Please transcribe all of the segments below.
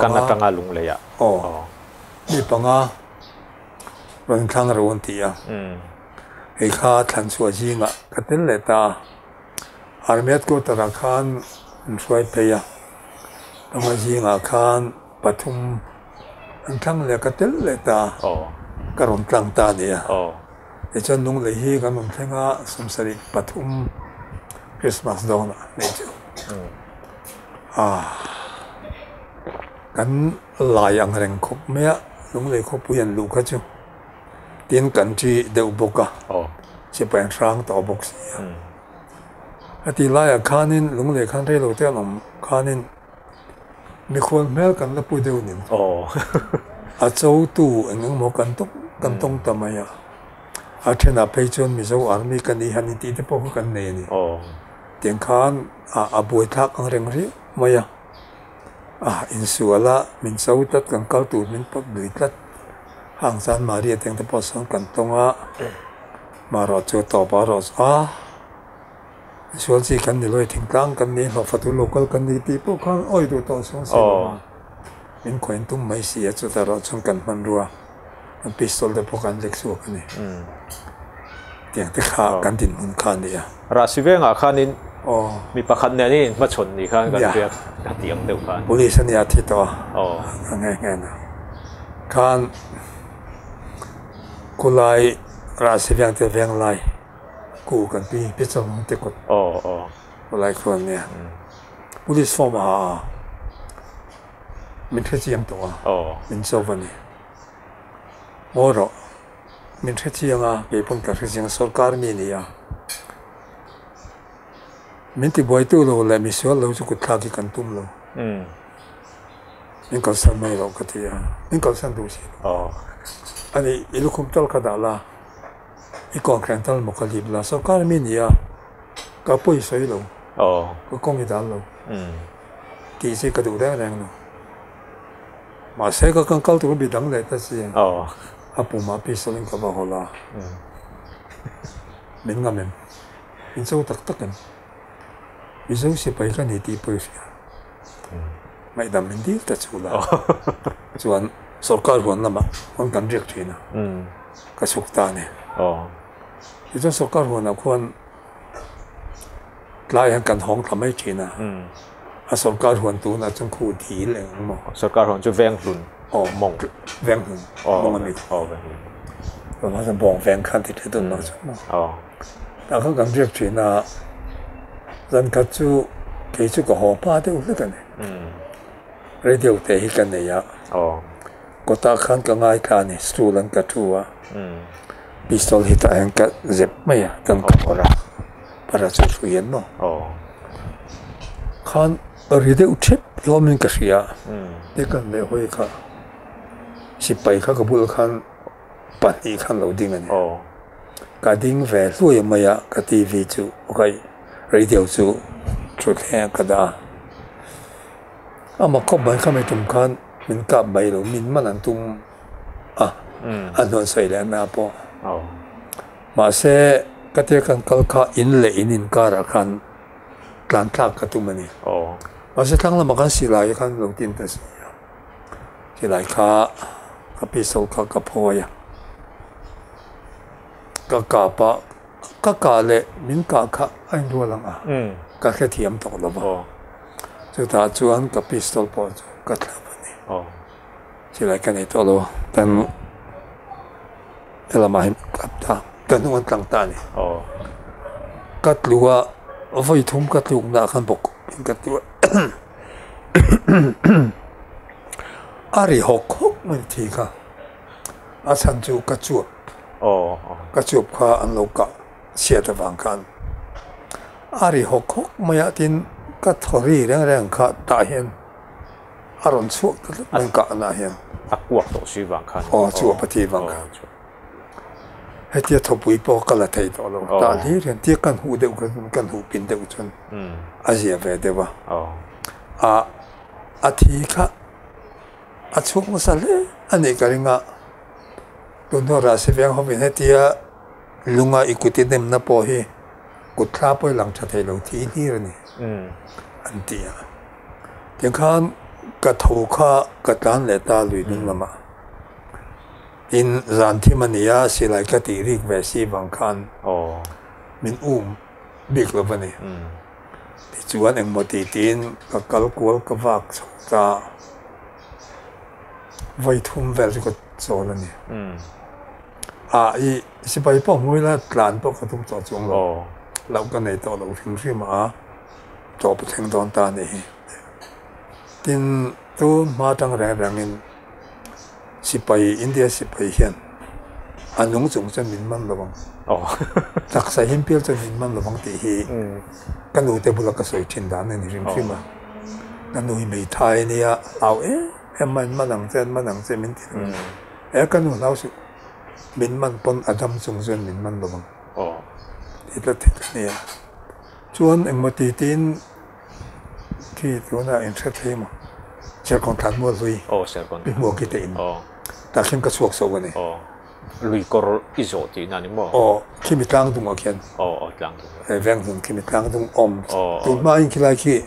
Kan atanga Lungleiah. Aw. Mi panga rawn thlang ro an ti a. Hei kha thlan chhuah zingah ka tel leh ta a. Army headquarter ah khan an hruai phei a. Panga zingah khan pathum an thlang leh ka tel leh ta a. Ka rawn tlang ta a ni a. Tichuan Lunglei hi kan rawn thleng a, 73 Christmas dawnah nei chu. Kan lai ang reng khawp mai a, Lunglei khawpui an luh kha chu tin kan ṭi deuh bawk a, sipai an hrang tawh bawk si a. A tih laiah khanin Lunglei khan reilo te an awm khanin mikhual hmel kan la pu deuh nin a chotu eng eng maw kan tawng kan tawng ta mai a, a thenah phei chuan Mizo Army ka nih han intih te pawh kha kan nei a ni. Tiang khan a buaithlak ang reng riau mai a. A insual a, min cho tlat, kan kal tur min pawt lui tlat. Hang chuan Maria te ang te pawh sawn kan tawng a, marawh chu a tawp a rawh chu a, insual chi kan ni lo, thingtlang kan ni, hlawhfa tur lo kal kan ni tih pawh khan awi duh tawh chuang si lo a, min khawiin tum mai si a, chutah erawh chuan kan hmanrua, kan pistol te pawh kan lek chhuak a ni. Tiang te kha kan dinhmun kha a ni a. Rahsi vengah khanin mi pakhat nen in inhmachhawn ni khan kan hria a tih ang deuh khan. Police a nia thi tawh a, a nghe nghe na. Khan khulai Rahsi veng te veng lai ku kan pi pi chawng te kawt khulai khu an nia. Police form a ha a, min hrechiang tawh a, min cho a ni. Ngawi rawh. Min hre chiang a, kei pawn ka hre chiang a, sorkar mi ni a. Min ti buaitu lo leh misual lo chu kut thlak hi kan tum lo. Min kalsan mai loh ka ti a, min kalsan duh si lo. A ni, i lukhum tal ka dah la, i kawnghreng tal maw ka lip la, sorkar mi ni a, ka pawi sawi lo, ka kawng i dal lo tih chu ka duh reng reng lo. Mahse ka kan kal tur bi dang leh ta si a pumah pistol in ka va hawl a, min ngam em? Min cho tak tak em? Mizo sipai ka ni tih pawh i hria. Ngaihdam min dil ta chu la. Chuan sorkar huan lamah huan kan riak thin a, ka chhuk ta a ni. Tichuan sorkar huanah khuan Tlai hian kan hawng thla mai thin a, a sorkar huan tunah chuan khu dil eng ang maw? Sorkar huan chu Venghlun mawng. Venghlun mawng a ni. Aw Venghlun. Tunah chuan Bawng veng khan ti teh tunah chuan maw? Aw. Tah khan kan riak thin a, zan khat chu kei chu ka haw hma deuh hlek a ni. Radio te hi ka nei a. Aw. Kawtah khan ka ngaithla a ni, stool an ka thu a. Pistol hi tah hian ka zep mai a, kan kawr a, para chu hrui an maw? Khan ri deuh thep hlawmin ka hria a, ti kan leh hawi kha sipai kha ka bulah khan pahnih khan lo ding a ni. Ka ding ve hluai mai a, ka TV chu radio chu thutthleng ah ka dah a. Amah khawp mai kha mi tum khan min kap mai lo, min man an tum a, a hnuan sawi leh na pawh. Mahse, ka tia kan kal kha in leh in inkarah khan tlan thlak ka tum a ni. Mahse, thlang lamah khan silai khan lo tin ta si a, silai kha ka pistol kha ka phawi a, ka kap a. Ka kah leh min kah kha a inrual ang a, ka hrethiam tawh lo va. Chutah chuan ka pistol pawh chu ka thlap a ni. Silai ka nei tawh lo a, kan helamah hian ka kap ta, ka hnung an tlang ta a ni. Ka tlu a, vawi thum ka tlukna ah khan bawk in ka tlu a, a ri hawk hawk mai thi kha. A chhan chu ka chuap, ka chuap kha an lo kah chhiat avang khan a ri hawk hawk mai a, tin ka thaw ri reng reng kha tah hian a rawn chhuak ta tlat mai kahna ah hian. A kuak tawh si vang khan. Aw, chuap a tih vang khan. Hetia thawpui pawh ka la thei tawh lo, tah hlir hian tia kan huh deuh khan kan huh pin deuh chuan a zia ve deuh a, a thi kha. A chhuk nasa hle a nih ka ring a, tunhnu Rahsi veng hovin hetia lunga i kut i nemna pawh hi kut thla pawh i lang tha thei lo thi hlir a ni an ti a. Tiang khan Ka tho kha ka tlan leh ta lui ding lamah. Tin, zan thim a ni a, silai ka tih rik ve si vang khan min um bik lo va ni. Tichuan engmaw tih tiin ka kal kual ka vak chho ta vawi thum vel chu ka chawl a ni. A i sipai pawh hmu ila tlan pawh ka tum tawh chuang lo. Loh ka nei tawh lo hrim hrim a, tawp a thleng dawn ta a nih hi. Tin, tu hma tang reng rengin sipai, India sipai hian a nung chung chuan min man lo ang. Taksa him pial chuan min man lo ang tih hi ka nu te bula ka sawi thin dan a ni hrim hrim a. Ka nu hi hmeithai a nia, hlau em em mai, man ang che, man ang che min ti reng a. E ka nu hlau suh, min man pawn a dam chung chuan min man lo ang tih tlat hi ka nia. Chuan engmaw ti tiin Khi tunah in hre thei maw? Serkawn thlan mual hlui. Aw Serkawn. I hmuh khi te in. Aw. Tah khian ka chhuak zawk a ni. Aw. Lui kawr i zawh tihna a ni maw? Aw, khimi tlang dungah khian. Aw, aw tlang dungah. He veng hlun khimi tlang dung awm. Aw. Tun hma in khilai khi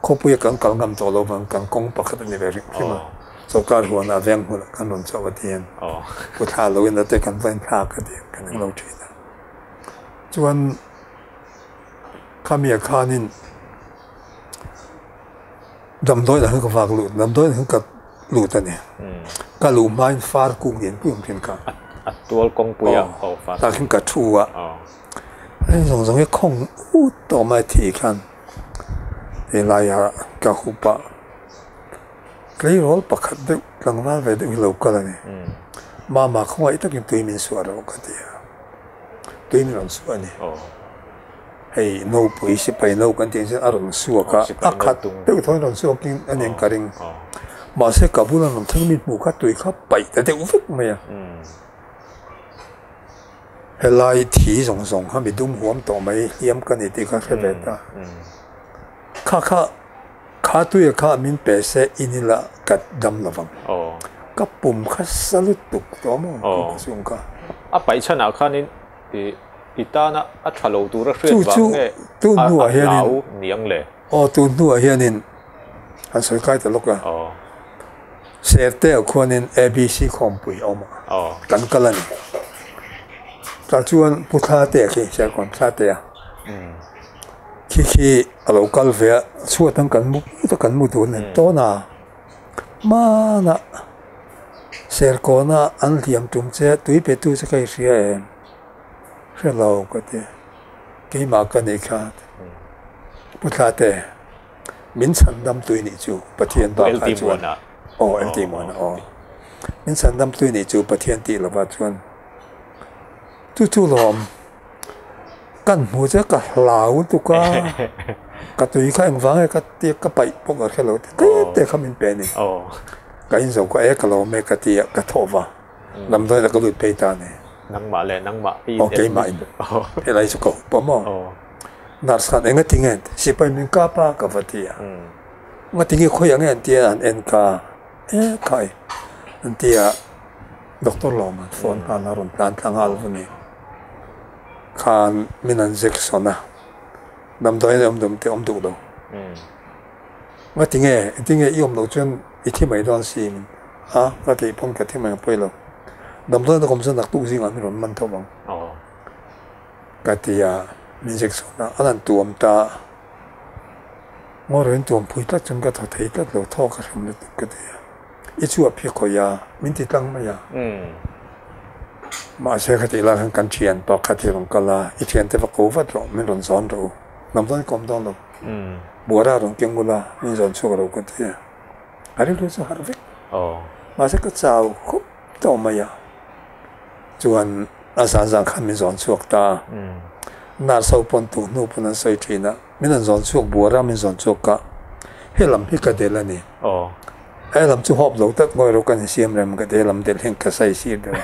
khawpuia kan kal ngam tawh lo vang kan kawng pakhat a ni ve hrim hrim a. Aw. Sawrkar huanah veng hmunah kan rawn chauh a ti hian. Aw. Pu thla lo in a te kan va in thlak a ti kan englo thin a. Chuan. Khami ah khanin damdawi lah khan ka vak lut, damdawi lah khan ka lut a ni. Ka luh hmain far kung lian pui awm thin kha. A tual kawngpui ah aw far. Tah khan ka thu a, heng zawng zawng hi khawng ut tawh mai thih khan helai ah ka hup a, tleirawl pakhat deuh tlangval ve deuh hi lo kal a ni. Mama khawngaih takin tui min suah rawh ka ti a. Tui min rawn suah a ni. Hei nopui sipai no kan tih chuan a rawn suak a, a khat deuh thaw in rawn suak in a nen ka ring. Mahse ka bula rawn thleng mi hmuh kha tui kha paih ta deuh vek mai a. Helai thi zawng zawng kha mi dum huam tawh mai hliam ka ni tih kha hre ve ta. Kha kha kha tuia kha min pe se in ila ka dam lo vang. Ka pum kha sa lutuk tawh maw ka chhung kha. A paih chhanah khanin i i tana a tha lo tura hriat Chu chu vang nge tun a hnuah a hianin hlau niang le? Aw tun hnuah hianin han sawi kai ta lawk a. Aw. Serte ah khuanin ABC khawmpui a awm a. Aw. Kan kal a ni. Tah chuan Pu Thla te khi Serkawn Thla te a. Khi khi a lo kal ve a, chhuat ang kan mu put a kan mu dun nen tawn a. Hmanah Serkawna an hliam tum che tui pe tu che ka i hria em? Hre lo ka ti. Keimah ka nih kha Pu Thlate min chhandam tui nih chu Pathian bak ah chuan aw LT Muana aw min chhandam tui nih chu Pathian tih lovah chuan chu chu lawm. Kan hmu che ka hlau tuk a, ka tui kha engvang nge ka tia ka paih pawh ka hre lo te te kha min pe a ni. Ka inzo ka e ka lawm e ka tia ka thawh va, lamdawi la ka lut phei ta a ni. Nangmah leh nangmah i in Aw keimah in helai chu ka hup a maw. Nurse khan enga tinge sipai min kap a ka va ti a, enga tinge khawi ang nge an tia an en ka e khai an tia. Doctor Lawman phone khan a rawn tlan thla nghal va ni. Khan min an zek sawn a, damdawiin a awm duh te awm duh lo. Nga ti nge, engtin nge i awm loh chuan i thi mai dawn si min a, ka tih pawn ka thi mai ang pawi lo. Damdawiin a awm chuan naktuk zingah min rawn man tho ang. Ka ti a, min zek sawn a, an han tuam ta a. Ngaw tuam phui tlat chuan ka thaw thei tlat lo, thaw ka hrem lutuk ka ti a. I chhuah phei khawih a, min ti tlang mai a. Mahse kha tih lai khan kan thian pakhat hi a rawn kal a, i thiante va ko vat rawh, min rawn zawn rawh u. Lam dawn ka awm dawn lo. Buara a rawn keng ula, min zawn chhuak rawh ka ti a. A rilru chu harh vek. Mahse ka chau khawp tawh mai a. Chuan a zan zan khan min zawn chhuak ta a. Nurse ho pawn tu hnu pawn an sawi thin a. Min an zawn chhuak buara min zawn chhuak ka he lam hi ka del a ni. He lam chu hawp lo tak ngawi rawh ka insiam rem ka ti he lam del hian ka sai sir deuh a.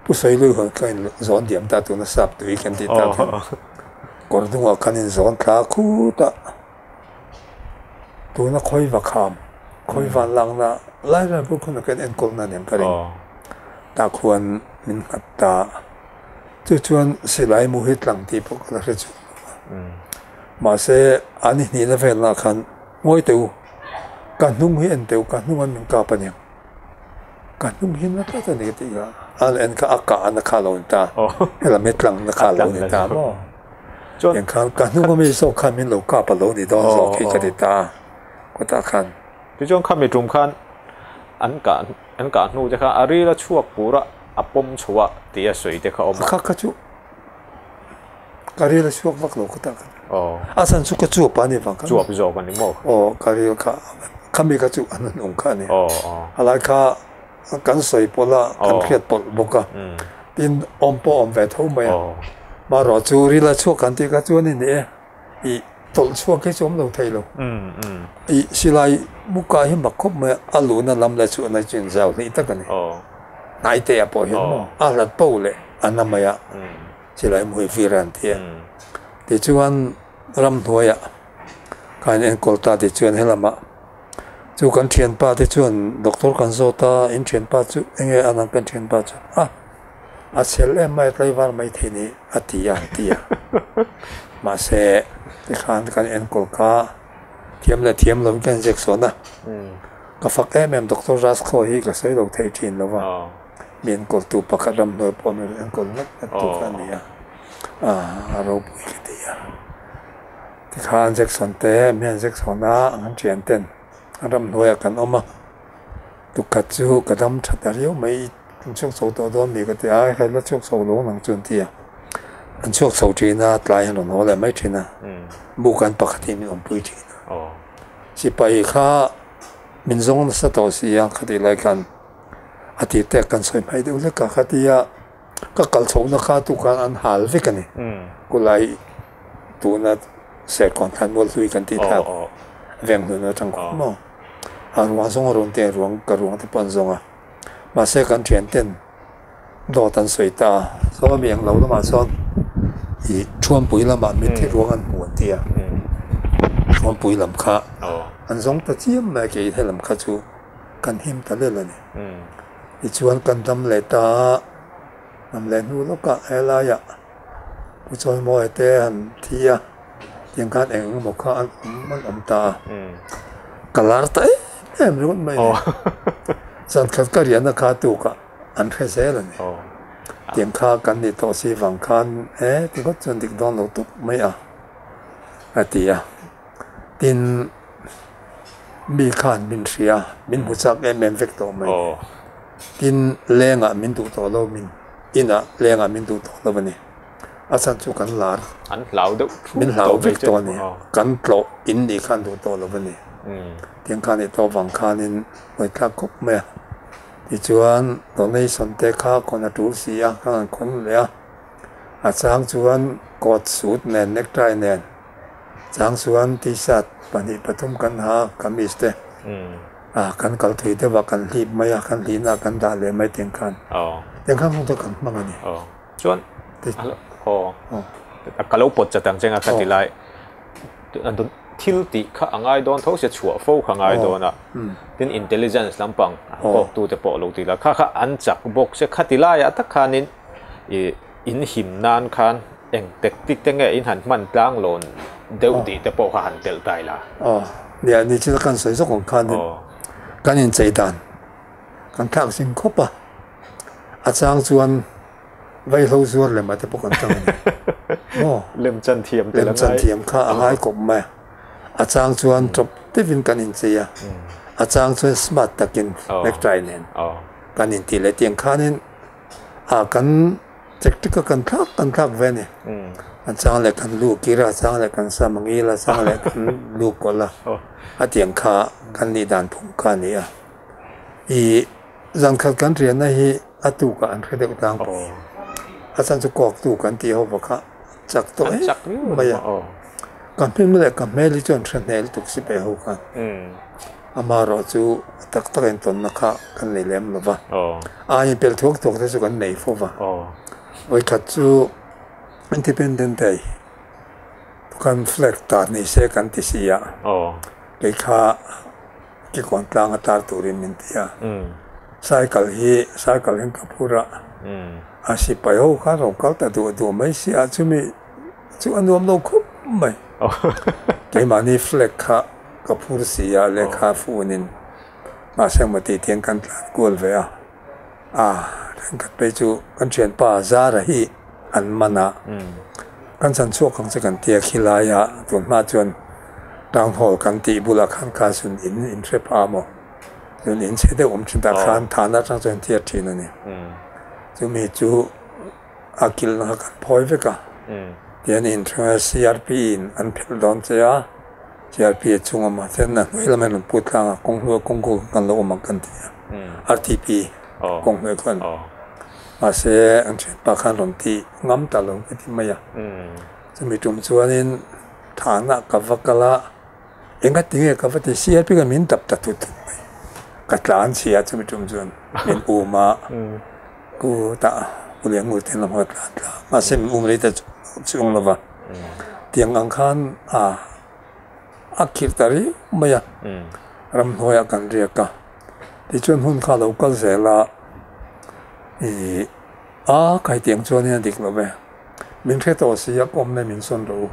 Pu Sawiluih hawn ka in zawn diam ta tuna sap tui kan tih tak hian kawr hnungah khan in zawn thla khut a. Tuna khawi va kham khawi van lakna lai vel pawh khawn kan enkawlna nen ka ring. Tah khuan min nghat ta. Chu chuan silai mu hi tlang tih pawh ka la hre chhuak lo va. Mahse, an i hnihna velnah khan ngawi teh u. Ka hnung hi en teuh, ka hnung an min kap a niang. Ka hnung hi na tlat a ni ka tih kha. An en kha a kah na kha lo ni ta. Helam hi tlang na kha lo ni ta maw. Tiang khan ka hnung a mi zawk khan min lo kap a lo ni dawn zawk hi ka ti ta kawtah khan. Tichuan khami tum khan an kah an kah hnu te kha a ril a chhuak pur a, a pawm chho a tih a sawi te kha awm a. Kha kha chu ka ril a chhuak vak lo kawtah khan. A chhan chu ka chuap a ni vang khan. Chuap zawk a ni maw? Aw ka ril kha khami kha chu an hnung kha a ni. A lai kha kan sawi pawlh a, kan hriat pawlh bawk a. Tin awm pawh awm ve tho mai a. Marawh chu ril a chhuak kan tih kha chuan i ni e. I tawlh chhuak hi chu awm lo thei lo. I silai muka hi mak khawp mai a, a luhna lam leh chhuahna hi chu inzau hnih tak a ni. Hnai te ah pawh hian maw a hlat po leh a na mai a, silai mu hi vir a an ti a. Tichuan ramhnuaiah kha in enkawl ta tichuan helamah chu kan thianpa te chuan doctor kan zawt a, in thianpa chu enge a nang kan thianpa chu a. A chhel em mai a tlaivar mai thei ni a ti a an ti a. Mahse tikhan kan enkawl kha thiam leh thiam lovin ka inziak sawn a. Ka fak em em Doctor Raskhaw hi ka sawi lo thei thin lo va. Mi enkawltu pakhat ramhnuai pawh min rawn enkawl ngat ngat tu kha a ni a. A ropui ka ti a. Tikhan Jackson te mi an ziak sawn a an thian ten ramhnuaiah kan awm a. Tukhat chu ka dam tha ta riau mai, an chhuak chho tawh dawn mi ka ti a, hei la chhuak chho lo nang chu an ti a, an chhuak chho thin a, tlai an rawn haw leh mai thin a, buk an pakhat hi min awmpui thin a, sipai kha min zawng nasa tawh si a, khatih lai khan a tir te kan sawi hmai deuh hlek a, khatia ka kal chhohna kha tu khan an hal vek a ni, kulai tuna Serkawn thlan mual hlui kan tih thlak veng hlun atang khup maw. A ruang zawng a rawn te ruang ka ruang te pawh an zawng a, mahse kan thian ten dawt an sawi ta a, saw mi englo lamah chuan ih thuampui lamah mitthi ruang an hmu an ti a, thuampui lam kha an zawng ta chiam mai a kei helam kha chu kan him ta lel a ni. Tichuan kan dam leh ta a, dam leh hnu lawkah helaiah Pu Chawimawi te han thi a, tiang khan eng eng emaw kha an awm an awm ta a, ka lar ta em em ringawt mai a ni. Zan khat ka riahna kha tukah an hre zel a ni. Tiang kha kan nih tawh si vang khan e tingawt chuan dik dawn lo tawp mai a, a ti a. Tin, mi khan min hria, min hmu chak em em vek tawh mai. Tin, lengah min duh tawh lo min. Inah lengah min duh tawh lo a ni. A chhan chu kan lar. An hlau deuh thu Min hlau vek tawh a ni. Kan tlawh in nih khan duh tawh lo a ni. Tiang khan i tawh vang khanin hawi thlak khawp mai a. Tichuan donation te kha khawn a tul si a, ka han khawn leh a. A chang chuan coat suit nen necktie nen chang chuan t-shirt pahnih pathum kan ha a, kamis te. A kan kal thui deuh a, kan hlip mai a, kan hlihna kan dah leh mai tiang khan. Tiang khan hung chu kan hmang a ni. Chuan aw ka lo pawt chat ang che nga ka ti lai thil tih kha a ngai dawn tho sia chhuah fo kha ngai dawn a, tin intelligence lampang kawk tu te pawh lo ti la kha kha an chak bawk se khati laiah tak khanin ih in him nan khan eng tactic te nge in han hman tlang lawn deuh tih te pawh kha han telh tai la. Aw, nia ni chu kan sawi zawk ang khanin kan inchei dan kan thlak zing khawp a, a chang chuan vaihlo zuar lem ah te pawh kan tang a ni maw? Lem chan thiam te la ngai. Lem chan thiam kha a ngai kawp mai a, a chang chuan tawp deuhin kan inchei a, a chang chuan smart takin necktie nen kan intih leh tiang khanin a kan tactic a kan thlak kan thlak ve a ni. A chang leh kan lu kir a, a chang leh kan sam a ngil a, a chang leh kan lu kawlh a, a tiang kha kan nih dan phung kha a ni a. Ih zan khat kan riahna hi a tukah an hre deuh tlangpui. A chhan chu kawktu kan tih ho bawk a, chak tawh em mai a. Ka hming leh ka hmel hi chu an hre hneh lutuk si peh ho khan. Amaherawh chu a tak tak intawnna kha kan nei lem lo va, a inpelh thuak thuak te chu kan nei fo va. Vawikhat chu Independent Day kan flag tar ni se kan ti si a, kei kha kikawn tlang a tar turin min ti a, cycle hi cycle hian ka phur a, a sipai ho khan rawn kal ta duah duah mai si a, chumi chu a nuam lo khawp mai. Keimahni flag kha. ka phur si a lehkha funin mahse maw tih tiang kan tlan kual ve a a thenkhat phei chu kan thianpa Zara hi an man a kan chan chhuak ang che kan tia khilai a tun hma chuan town hall kan tih bulah khan kha zun in in hre pha maw zun in chhe deuh awm thin tah khan thahna atang chuan thiat thin a ni chumi chu. A kilhna kha kan phawi vek a, tihian inchhunga CRP in an phelh dawn che a, CRP a chung awm a, chuan a hnuai lamah hian rawn put tlang a, kawng hnuai kawng kawng kan lo awm ang kan ti a, RTP kawng hnuai khuan mahse an thianpa khan rawn ti ngam ta lo ka ti mai a, chumi tum chuanin thahna ka va kal a, engati nge ka va ti CRP khan min dap ta thut thut mai, ka tlan chhi a chumi tum chuan min um a. Ku tah u leh ngur ten lam a tlan tla mahse min um rei ta chuang lo va tiang ang khan a a khirh ta riau mai a ramhnuaiah kan riak a tichuan hun kha a lo kal zel a ih a kai tiang chuan in a dik lo ve min hre tawh si a kawm mai min sawn rawh u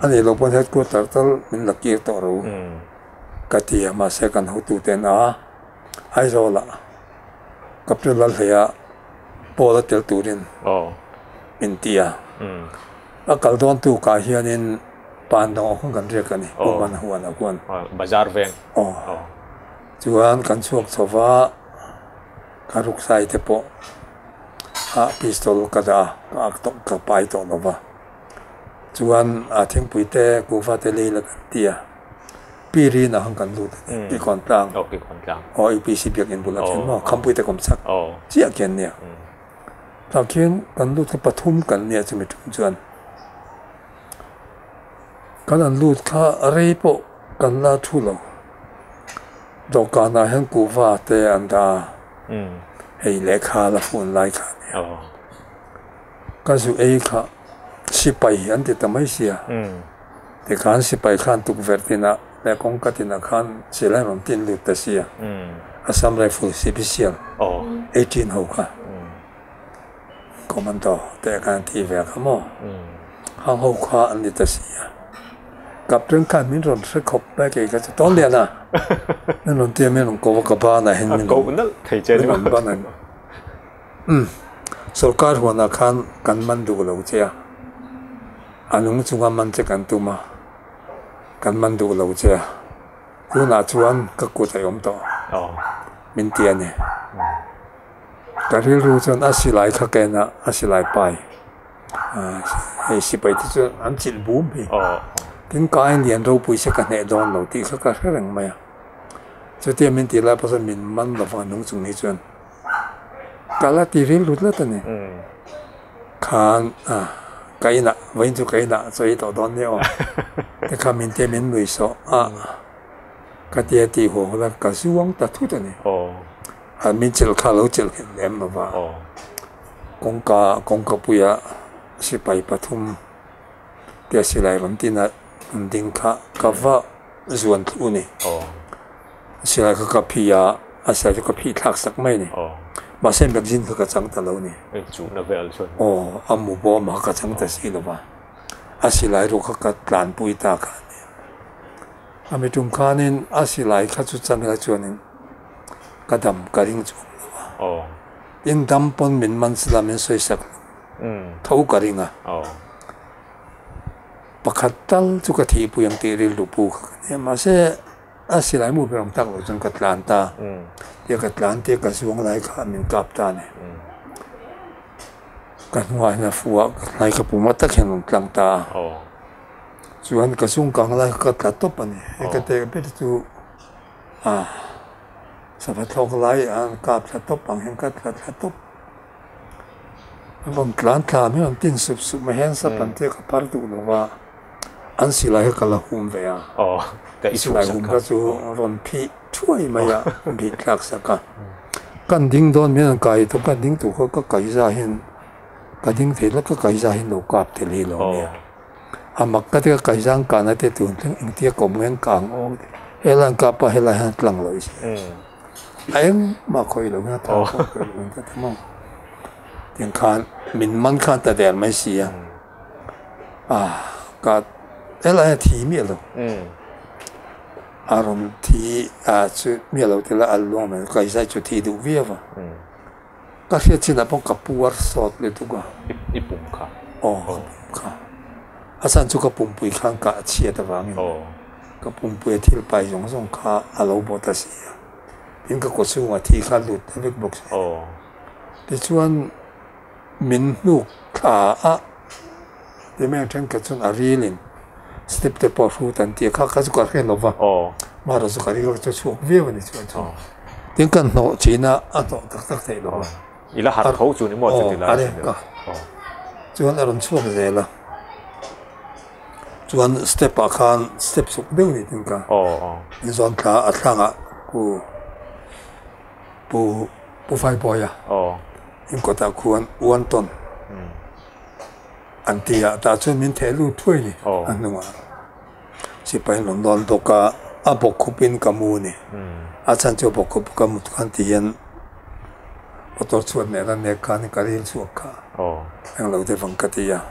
a nih loh pawn headquarter tal min la kir tawh rawh u ka ti a mahse kan hotuten a Aizawl ah Captain Lalhleia Paul a tel turin min ti a, a kal dawn tu kah hianin pan dang awk kan riak a ni, Pu Man Huan ah khuan. Bazar veng. Aw. Chuan kan chhuak chho va, ka ruksai te pawh a pistol ka dah a, ka ak tawh ka pai tawh lo va. Chuan a thingpui te kuhva te lei la kan ti a. Pi Rina han kan lut a ni, Pi Kawn Tlang. Aw, Pi Kawn Tlang. Aw, UPC biakinn bulah khian maw, Khampui te kawm chak chiah khian nia. Tah khian kan lut kha pathum kan nia chumi tum chuan. Kan han lut kha rei pawh kan la thu lo. Dawhkanah hian kuhva te an dah a, hei lehkha la fun lai kha a nia. Ka zu ei kha sipai an ti ta mai sia. Tikhan sipai khan tukverh tinah leh kawngka tinah khan silai rawn tin lut ta sia. Assam Rifle Sipisial 18 ho kha commando te khan an ti ve kha maw. Hang ho kha an ni ta sia. Captain khan min rawn hre khawp mai kei kha chu tawn lian a. Min rawn tia min rawn ko a ka banah hian min rawn ban a. Umm, sorkar huanah khan kan man duh lo che a, a nung chunga man che kan tum a, kan man duh lo che a, tunah chuan ka kut a awm tawh min ti a ni. Ka rilru chuan a silai kha ka en a, a silai pai hei sipai te chuan an chilh bum hi, tin ka ain lian ropui se ka hneh dawn lo tih kha ka hre reng mai a, chutia min tih lai pawh chuan min man lo vang a nung chung hi chuan. Ka la ti rilru tlat a ni. Khan a ka inah vawiin chu ka inah chawi tawh dawn nia aw. Te kha min tia min nui sawh a ka tia tih huang la ka zuang ta thut a ni. A min chelh kha a lo chelh nghet lem lo va. Kawngka kawngka puia sipai pathum tia silai rawn tina an ding kha ka va zuan thlu a ni. Silai kha ka phi a, a silai chu ka phih thlak sak mai a ni. Mahse magazine kha ka chang ta lo a ni. Inchuhna vel chuan. Aw, a mu bawm kha ka chang ta si lo va, a silai ruak kha ka tlanpui ta kha a ni. A mi tum khanin a silai kha chu chang ila chuanin ka dam ka ring chuang lo va. Tin dam pawn min man sila min sawi sak tho ka ring a. Pakhat tal chu ka thihpui ang tih rilru pu kha ka ni a, mahse A silai mu ber ang tak loh chuan ka tlan ta, tia ka tlan tia ka zuang lai kha min kap ta a ni. Ka hnungah hian a fu a, ka hnai ka pum a tak hian a rawn tlang ta a. Chuan ka zung kang lai kha ka tla tawp a ni. Hei ka teh ber chu a sava thlawk lai a kap thla tawp ang hian ka tla thla tawp. An rawn tlan thla mai a, an tin sup sup mai hian sap an tia ka phar duh lo va. An silai kha ka la hum ve a, silai hum kha chu rawn phih thuai mai a, bih thlak sak a. Kan ding dawn mian an kai tawp, kan ding tur kha ka kai za hian ka ding thei la ka kai za hian lo kap tel hi lo nia. A mak ka ti ka kai za an kahna te tun thleng engtia kawm nge an kang aw helai an kap a helai hian a tlang lo i si. A engmah khawih lo hian a thau pawh khawih lo hian ka ti maw. Tiang khan min man khan ta der mai si a. Ah, ka helai a thi miah lo. A rawn thi a chu miah lo tila a luang mai kaizai chu thi duh viau a. Ka hriat chinah pawh ka puar sawt lutuk a. I pum kha? Aw, ka pum kha. A chhan chu ka pumpui khan kah chhiat avangin ka pumpuia thil pai zawng zawng kha a lo bawt a si a. Tin ka kaw chhungah thi kha lut ta vek bawk si. Tichuan min hnuk thla a, ti mai ang thenkhat chuan a rilin step te pawh a hrut an ti a, kha kha chu ka hre lo va, mahrawh chu ka ril chu a chhuak viau a ni chuan chu. Tin kan hnawh thin a, a hnawh tak tak theih lo va. I la harh tho chu ni maw chuti lai a ni? Chuan a rawn chhuak zel a, chuan step ah khan step suk deuh ni tin ka inzawn thla a thlangah pu Pu Pu Faibawia inkawtah khuan one ton an ti a, tah chuan min theh lut thuai ni a hnungah. Sipai an rawn dawn bawk a, a bawkkhupin ka mu ni. A chhan chu a bawkkhup ka mut khan ti hian motor chhuat nen a nek khan ka ril chhuak kha englo te vang ka ti a,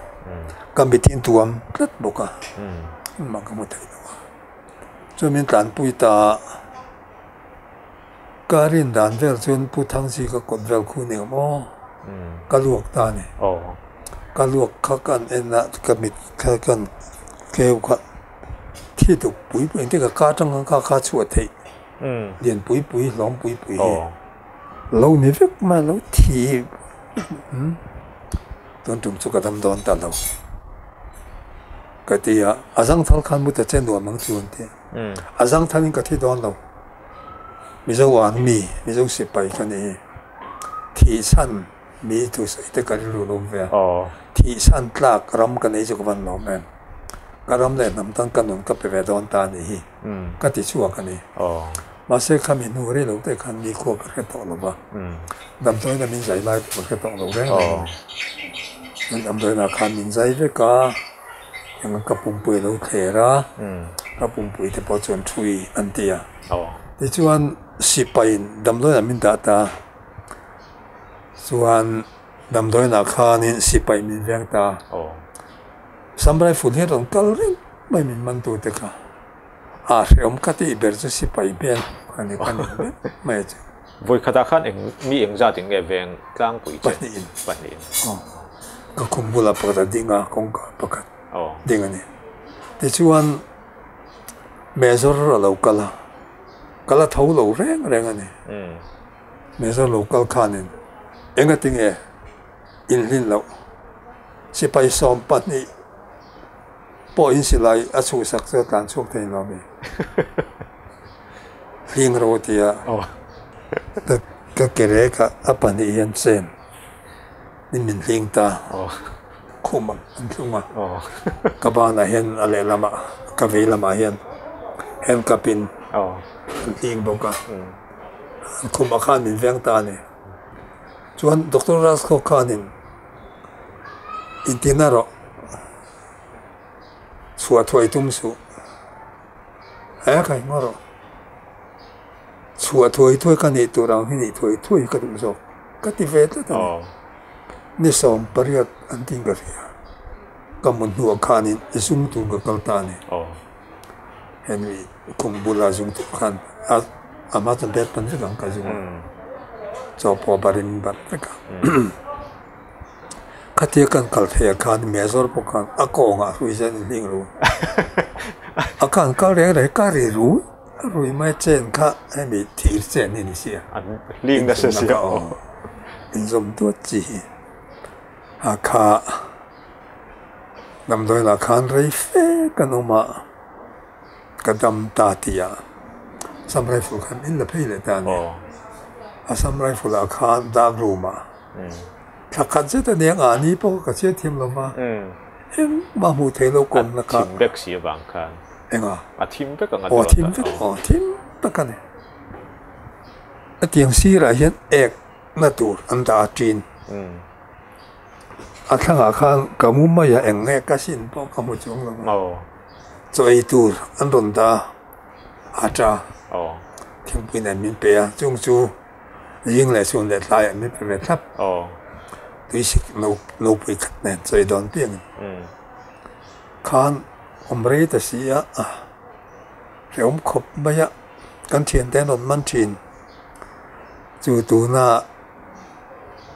ka mit hi tuam tlat bawk a, engmah ka hmu thei lo a. Chuan min tlanpui ta a. Ka rin dan vel chuan Pu Thangzi ka kawt vel khu ni awm aw, ka luak ta a ni. Ka luak kha ka an en a, ka mit kha ka an keu kha thi duk pui pui engtin ka ka atang khan kha kha chhuah theih lian pui pui hlawm pui pui hi lo ni vek mai lo thi tun tum chu ka dam dawn ta lo ka ti a, a zangthal khan mu ta che nuam ang chu an ti a. A zangthalin ka thi dawn lo. Mizo an mi, Mizo sipai ka ni hi. Thihchhan mi thusawi te ka rilru lo ve a. Thihchhan tlak ram ka nei chu ka van lawm em. Ka ram leh hnam tan ka nun ka pe ve dawn ta a nih hi. Ka ti chhuak a ni. Mahse khami hnu rei lo te khan nikhua ka hre tawh lo va. Damdawiina min zai lai pawh ka hre tawh lo reng reng a ni. Damdawiinah khan min zai vek a. Eng ka pumpui a lo thler a, ka pumpui te pawh chuan thui an ti a. Tichuan sipaiin damdawiinah min dah ta a, chuan damdawiinah khanin sipai min veng ta a. Sam rifle hi a rawn kal reng mai min man tu te kha. A hrehawm ka tih ber chu sipai hmel a ni ka ning ber mai a chu. Vawi khatah khan eng mi eng zat in nge veng tlangpui che? Pahnihin. Pahnihin. Aw. Ka khum bulah pakhat a ding a, kawngka pakhat ding a ni. Tichuan Major a lo kal a, ka la tho lo reng reng a ni. Major lo kal khanin engati nge inhlin loh sipai 12 pawhin silai a chhuhsak chu a tlan chhuak thei lo mi. Hling ro tia ka ke rek a, a pahnih hian chen in min hling ta. Khum an thlung a, ka banah hian a lehlamah ka vei lamah hian handcuff in an hling bawk a, an khumah khan min veng ta a ni. Chuan Doctor Rasko khanin intina rawh chhuah thuai tum suh. He ka hmu rawh. Chhuah thuai thuai ka nih tur ang hi nih thuai thuai ka duh zawk. Ka ti ve tlat a ni. Ni 18 an tin ka hria. Ka hmu hnuah khanin zung tur ka kal ta a ni. Henry khum bula zung tur khan a hma chuan bed pan vek ang ka zung a. Chaw pawh barin bar vek a. Khatia kan kal theih ah khan Major pawh khan a kawngah hrui zen in hling ru. A khan kal reng reng ka ri rui rui mai chen kha hemi thir chen hi ni sia. An hling nasa sia aw. Inzawm duat chi hi a kha damdawiinah khan rei fe kan awm a, ka dam ta tih ah Assam Rifle khan min la phei leh ta a ni. Assam Rifle ah khan dark room ah. Thla khat zet a nia ngah ni pawh ka chhiat thiam lo va, engmah hmuh theih loh kawm lakah. A thim vek si avang khan. Enga? A thim vek ang a Aw a thim vek, aw a thim tak a ni. Hetiang sirah hian ek na tur an dah a ṭin. A thlangah khan ka mu mai a, eng nge ka sin pawh ka hmu chuang lo va. Chaw ei tur an rawn dah a, a ṭa. Thingpui nen min pe a, chung chu. Zing leh chhun leh tlaiah min pe ve thlap. Tuisik nopui khat nen chawi dawn piangin khan awm rei ta si a, Hrehawm khawp mai a, kan thiante an rawn man thin. Chu tuna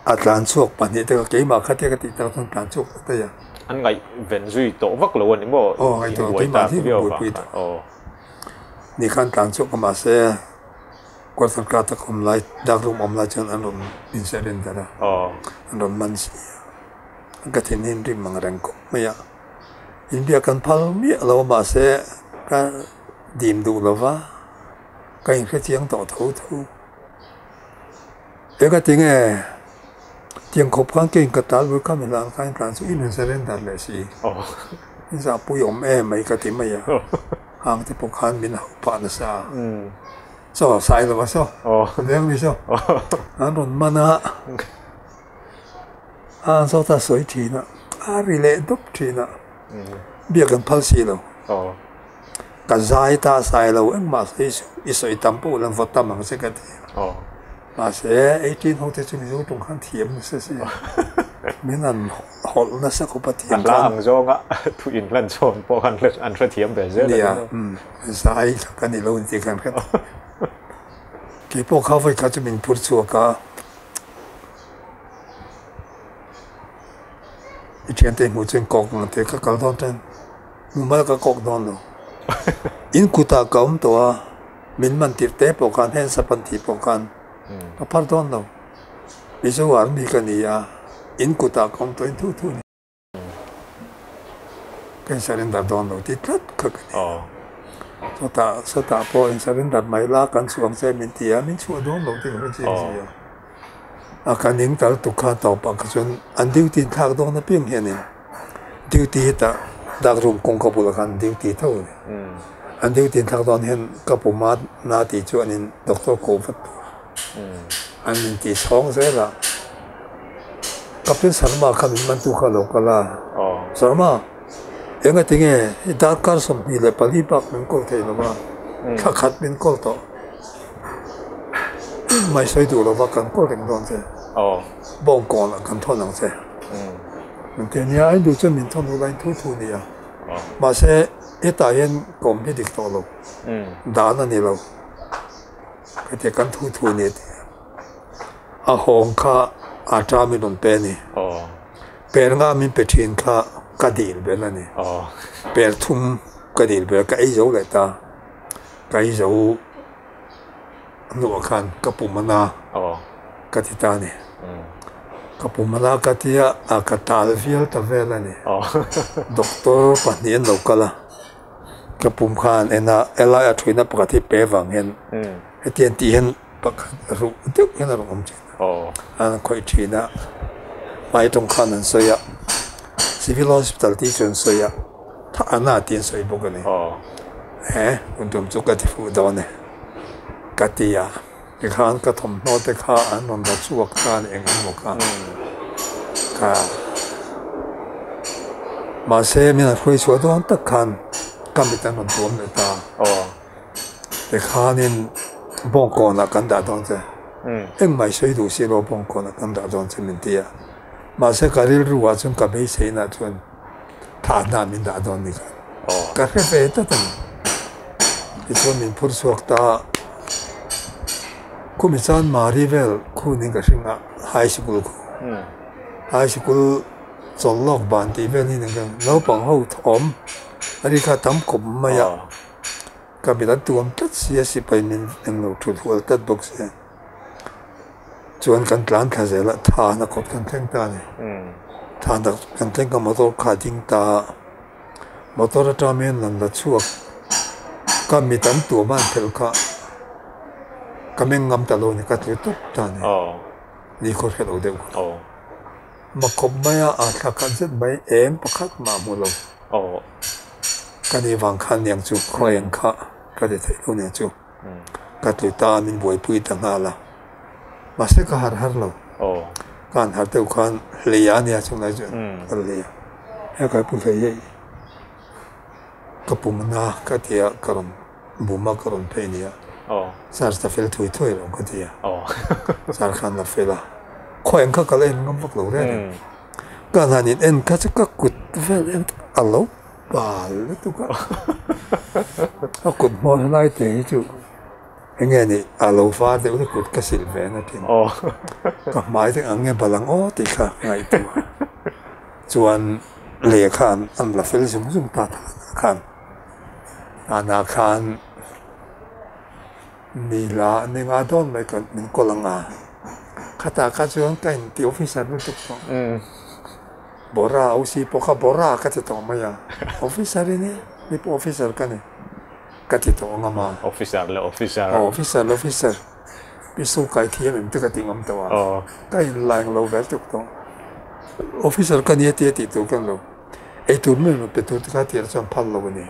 a tlan chhuak pahnih te kha keimah kha tia ka tih tak chuan tlan chhuak ta daih a. An ngaihven zui tawh vak lo a ni maw? Aw ngaihtuah keimah hi ka buaipui tawh. Aw. Ni khan tlan chhuak a mahse quarter ka tak awm lai dark room awm lai chuan an rawn in surrender a. Aw. An rawn man si a. Ka thin hi an rim ang reng khawp mai a. Inbiak kan phal miah lo a mahse ka dim duh lo va, ka inhre chiang tawh tho tho. Eng a ti nge tiang khawp khan kei ka tal bul kha mi hlan khan tlan chu in rawn surrender leh si. In zahpui awm em mai ka ti mai a, hang te pawh khan min hauh phah nasa a. Saw sai lo va saw, ka veng ni saw, an rawn man a. A an sawta sawi thin a, a ri leh dup thin a, biak an phal si lo. Ka zai ta sai lo engmah sawi suh, i sawi tam pawh ula vaw tam ang che ka ti a. Mahse 18 ho te chu Mizo tawng khan thiam nasa si a, min an hawlh nasa khawp a thiam khan. A hla ang zawnga thu inhlan chhawn pawh khan an hrethiam ve zel a. Nia, zai ka ni lo inti khan hre tawh. Keipawh kha vawikhat chu min phur chhuak a. I thiante hmuh chuan kawk ang te ka kal dawn tan hmu mal ka kawk dawn lo. In kutah ka awm tawh a, min man tirh te pawh khan hands up an tih pawh khan ka phar dawn lo. Mizo army ka ni a, in kutah ka awm tawh in thu thu a ni. Ka in surrender dawn lo tih tlat kha ka ni a. Chutah sawtah pawh in surrender mai la kan chhuah ang che min ti a, min chhuah dawn lo tih ka hre chiang si a. A ka ning tal tuk kha tawpah kha chuan an duty in thlak dawn apiang hianin duty hetah dark room kawngka bulah khan an duty tho a ni. An duty in thlak dawn hian ka puma na tih chu an in doctor koh vat tur an in tih chhawng zel a. Captain Sharma kha min mantu kha a lo kal a, Sharma, enga tinge i darkar 24 bak min call thei lo va, thla khat min call tawh. Mai sawi duh lo va kan call reng dawn che, bawngkawn ah kan thawn ang che. Min ti a nia, a induh chuan min thawn duh lain thu thu a ni a. Mahse, hetah hian kawm hi dik tawh lo, dan a ni lo. Hetiang kan thu thu a ni a ti a. A hawng kha a ta min rawn pe a ni. Per nga min pe thin kha ka dil ber a ni. Per thum ka dil ber ka ei zo leh ta. Ka ei zo hnuah khan ka pum a na ka ti ta a ni. Ka pum a na ka ti a, a ka tal vial ta vel a ni. Doctor pahnih an lo kal a, ka pum khan en a, helai a thuina pakhat hi pe vang hian hetiang tih hian Pakhat ruh deuh hian a rawn awm thin a, an khawih thin a, hmai tawng khan an sawi a, Civil Hospital tih chu an sawi a, tha ana tih an sawi bawk a ni. He hun tum chu ka ti fuh dawn e ka ti a, tikhan ka thawmhnaw te kha an rawn la chhuak ta a ni eng emaw kha ka mahse min han hruai chhuah dawn tak khan ka mit an rawn tuam leh ta. Tikhanin bawngkawnah kan dah dawn che, engmah i sawi duh si lo bawngkawnah kan dah dawn che min ti a. Mahse ka rilruah chuan ka beiseinah chuan thahna min dah dawn ni khan ka hre ve tlat a ni. Tichuan min phur chhuak ta a, khumi chuan Mari vel khunin ka hring a, high sikul khu. High sikul chawlh lawk ban tih vel hi naupang ho thawm a ri kha tam khawp mai a. Ka mit an tuam tlat si a, sipai min englo thut hual tlat bawk si a. Chuan kan tlan thla zel a, thana kawt kan thleng ta a ni. Thana kan thleng ka motor kha a ding ta a, motor atang hian lan la chhuak ka mit an tuam a an phelh kha ka meng ngam ta lo a ni, ka tlu tawp ta a ni. Ni khaw hre lo deuh kha. Ma khawp mai a, a thla khat zet mai eng pakhat mah hmu lo. Ka ni vang khan niang chu khaw eng kha ka ti theih lo nia chu. Ka tlu ta min buaipui ta nghal a. Mahse ka har har lo. Ka han har deuh khan hlei a nia chunglai chuan ka hlei a. He kai pu hlei hei ka pum na ka ti a ka rawn bum a ka rawn phei nia. Sir ta fel thui thui lo ka ti a. Sir khan la fel a. Khaw eng kha ka la en ngam vak lo reng. Ka hnanin en kha chu ka kut vel en a lo. Bal lutuk a. A kut hmawr helai te hi chu enge ni a lo var deuh hi kut ka sil ve na thin. Ka hmai te ang nge bal ang aw tih kha ka ngaihtuah a. Chuan leh khan an la fel zung zung ta than ah khan tana khan ni hla ni nga dawn mai ka min kawl ang a. Khatah kha chuan ka inti officer lutuk tawh. Bora OC pawh kha Bora ka ti tawh mai a, officer i ni, mi pawh officer ka ni ka ti tawh ngam a. Officer leh officer. Aw officer leh officer, pistol kai thiam em te ka ti ngam tawh a, ka inlaing lo vel tuk tawh. Officer ka ni a tia tih tur ka ni lo, eitur mi rawn pe tur te kha tirah chuan phal lo a ni,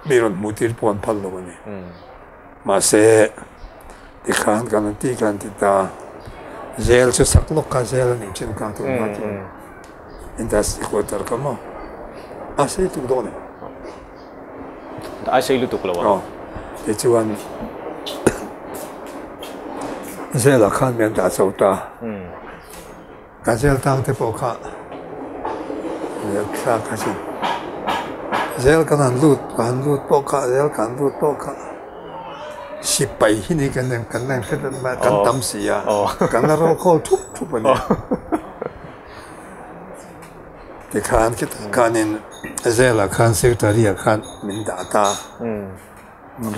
mi rawn hmuh tir pawh an phal lo a ni. Mahse, tikhan kan han ti kan ti ta, jail chu sak lawk kha jail a nih thin kha tun hma chuan industry quarter kha maw a sei tuk dawn em? A sei lutuk lo a. Aw, tichuan jail ah khan mi an dah chho ta. Ka jail tang te pawh kha thla kha chu jail kan han lut ka han lut pawh kha jail ka han lut pawh kha sipai hi ni kan kan la inhre dat mai a kan tam si a kan la roll call thup thup a ni tikhan khitah khanin jail ah khan secretary ah khan min dah ta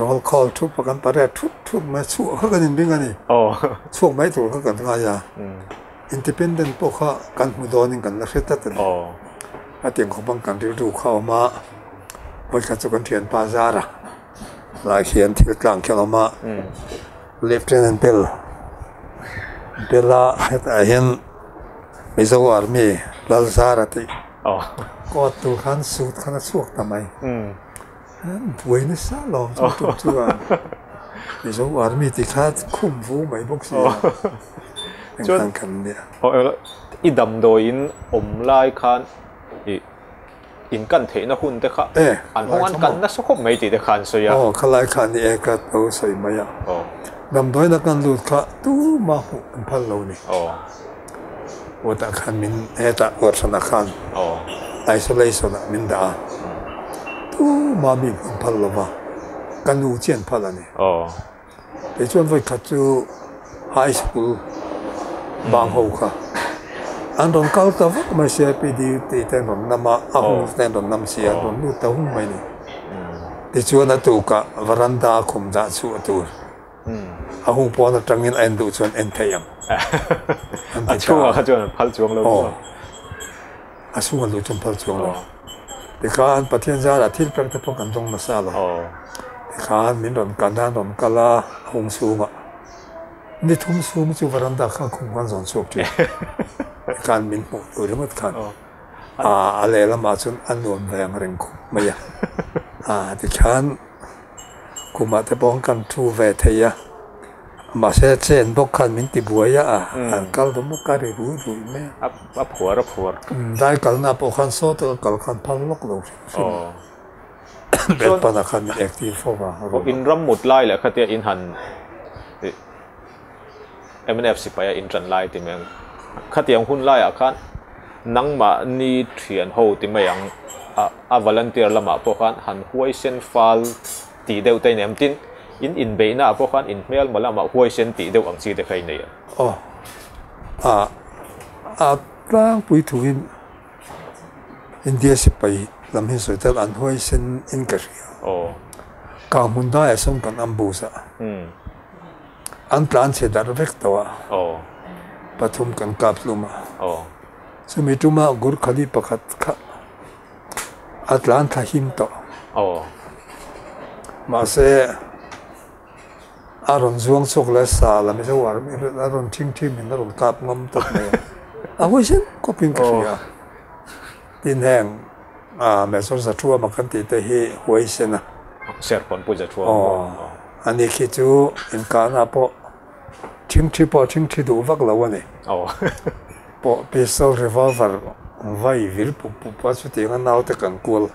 roll call thup a kan pariat thup thup mai a chhuah kha kan inring a ni chhuak mai tur kha kan ngai a. Independent pawh kha kan hmu dawnin kan la hre tlat a ni. A tiang khawp ang kan rilru kha a awm a, vawikhat chu kan thianpa zara lai hian thil tlang khian a awm a, Lieutenant Bell Bella hetah hian Mizo Army Lalzara tih coat tur khan suit khan a chhuak ta mai. Buai nasa lawm chu tum chuan Mizo Army ti kha khum vu mai bawk si a engkhan kan nia. I damdawiin awm lai khan i in kan theihna hun te kha an hawng an kan nasa khawp mai tih te kha an sawi a. Aw khalai khan ni e ka lo sawi mai a. Damdawiin a kan lut kha tuma hmuh an phal lo ni. Utah khan min hetah Uathranah khan isolation ah min dah a, tumah mi an phal lo va, ka nu chian phal a ni. Kei chuan vawi khat chu high school bang ho kha an rawn kal ta vak mai sia PDU tih te an rawn nam a, a hung te an rawn nam sia an rawn lut ta hung mai ni. Tichuan a tukah varanda a khum dah chhuah tur. A hung pawn atangin a en duh chuan en theih ang. A chhungah kha chuan an phal chuang lo. Aw. A chhungah duh chuan phal chuang lo. Tikhan Pathian zarah thil pek te pawh kan dawng nasa lo. Tikhan min rawn kan a, an rawn kal a, a hung chhungah. Ni thum chhung chu varanda kha khum khan zawn chhuak thin. Tikhan min hmuh tur ringawt khan. A lehlamah chuan a nuam ve ang reng khawp mai a. Tikhan. Kumah te pawh kan thu ve thei a, mahse chen bawk khan min ti buai a, an kal duh bawk a ri rui rui mai a. A phuar a phuar. Dai kalna pawh khan saw taka kal khan phal lawk lo hrim hrim a. Bet panah khan min active fo va. In ram mut lai leh khatia in han mnf sipai a in tan lai ti mai ang. Khatiang hun laiah khan nangmahni thian ho ti mai ang a volunteer lamah pawh khan han huaisen fal tih deuh te a nei ang. Tin, in inbeihna ah pawh khan in hmelma lamah huaisen tih deuh ang chi te kha i nei ang. Aw, a a tlangpui thuin India sipai lam hi sawi tel an huaisen in ka hria. Aw. Kang hmun daiah sawn kan ambush a. An tlan chhe darh vek tawh a, pathum kan kap hlum a. Chumi tuma Gurkhali pakhat kha a tlan thla him tawh. Mahse, a rawn zuang chhuak leh sa la Mizo Army a rawn thing thim in a rawn kap ngam tawp mai a. A huaisen khawpin ka hria. Tin heng Major Zathuama kan tih te hi huaisen a. Serpawn pawh Zathuama pawh. Ani khi chu inkahna pawh thingthi pawh thingthi duh vak lo a ni. Pawh pistol revolver vai vir pup pup a chutiang a naute kan kual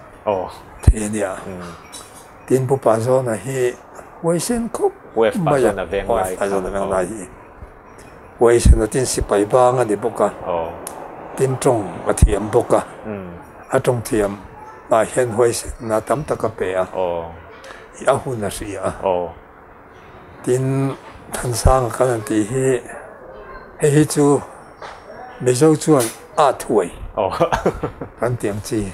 thei a nia. Tin Pu Pazawna hi huaisen khawp mai a. Pazawna venglai hi huaisen a tin sipai bang a ni bawk a. Tin tawng a thiam bawk a. A tawng thiam. ah hian huaisenna tam tak a pe a, a hun a hria a. Tin, Thansanga kan han tih hi, hei hi chu Mizo chuan at huai kan tih ang chi.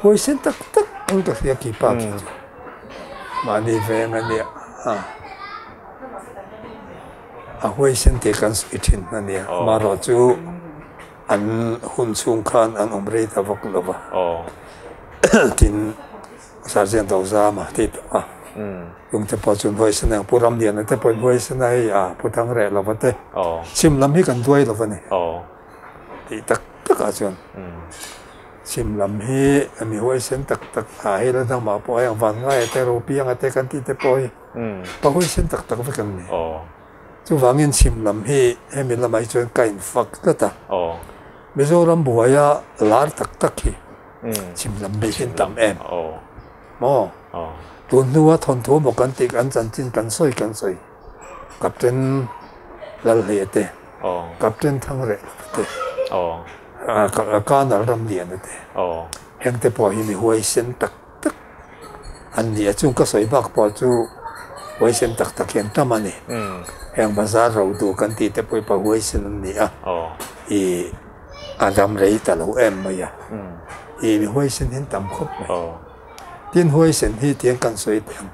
Huaisen tak tak ang ka hria khi pa khi chu. Mahni veng a nia. A huaisen tih kan sawi thin a nia. Amaherawhchu an hun chhung khan an awm rei ta vak lo va. Tin, Sergeant Ozama tih tawh a. Chung te pawh chu huaisen ang Pu Ramliana te pawhin huaisen a hei a Pu Thangreh lova te chhim lam hi kan duai lova ni tih tak tak ah chuan chhim lam hi mi huaisen tak tak a hei la dangmah pawh hei ang Vangaia te Ropianga te kan tih te pawh hi pa huaisen tak tak vek an ni. Chuvangin chhim lam hi hemi lamah hi chuan ka infak tlat a. Mizoram buaia lar tak tak hi chhim lam bik hi an tam em? Maw? Tun hnua thawnthu maw kan tih kan chanchin kan sawi kan sawi Captain Lalhleia te, Captain Thangrehna te, Colonel Ramliana te, heng te pawh hi mi huaisen tak tak an ni a, chung ka sawi bak pawh chu huaisen tak tak hi an tam a ni. Heng bazar ro duh kan tih te pawh hi pa huaisen an ni a, ih a dam rei ta lo em mai a, ih mi huaisen hi an tam khawp mai. Tin huaisen hi tiang kan sawi teh ang,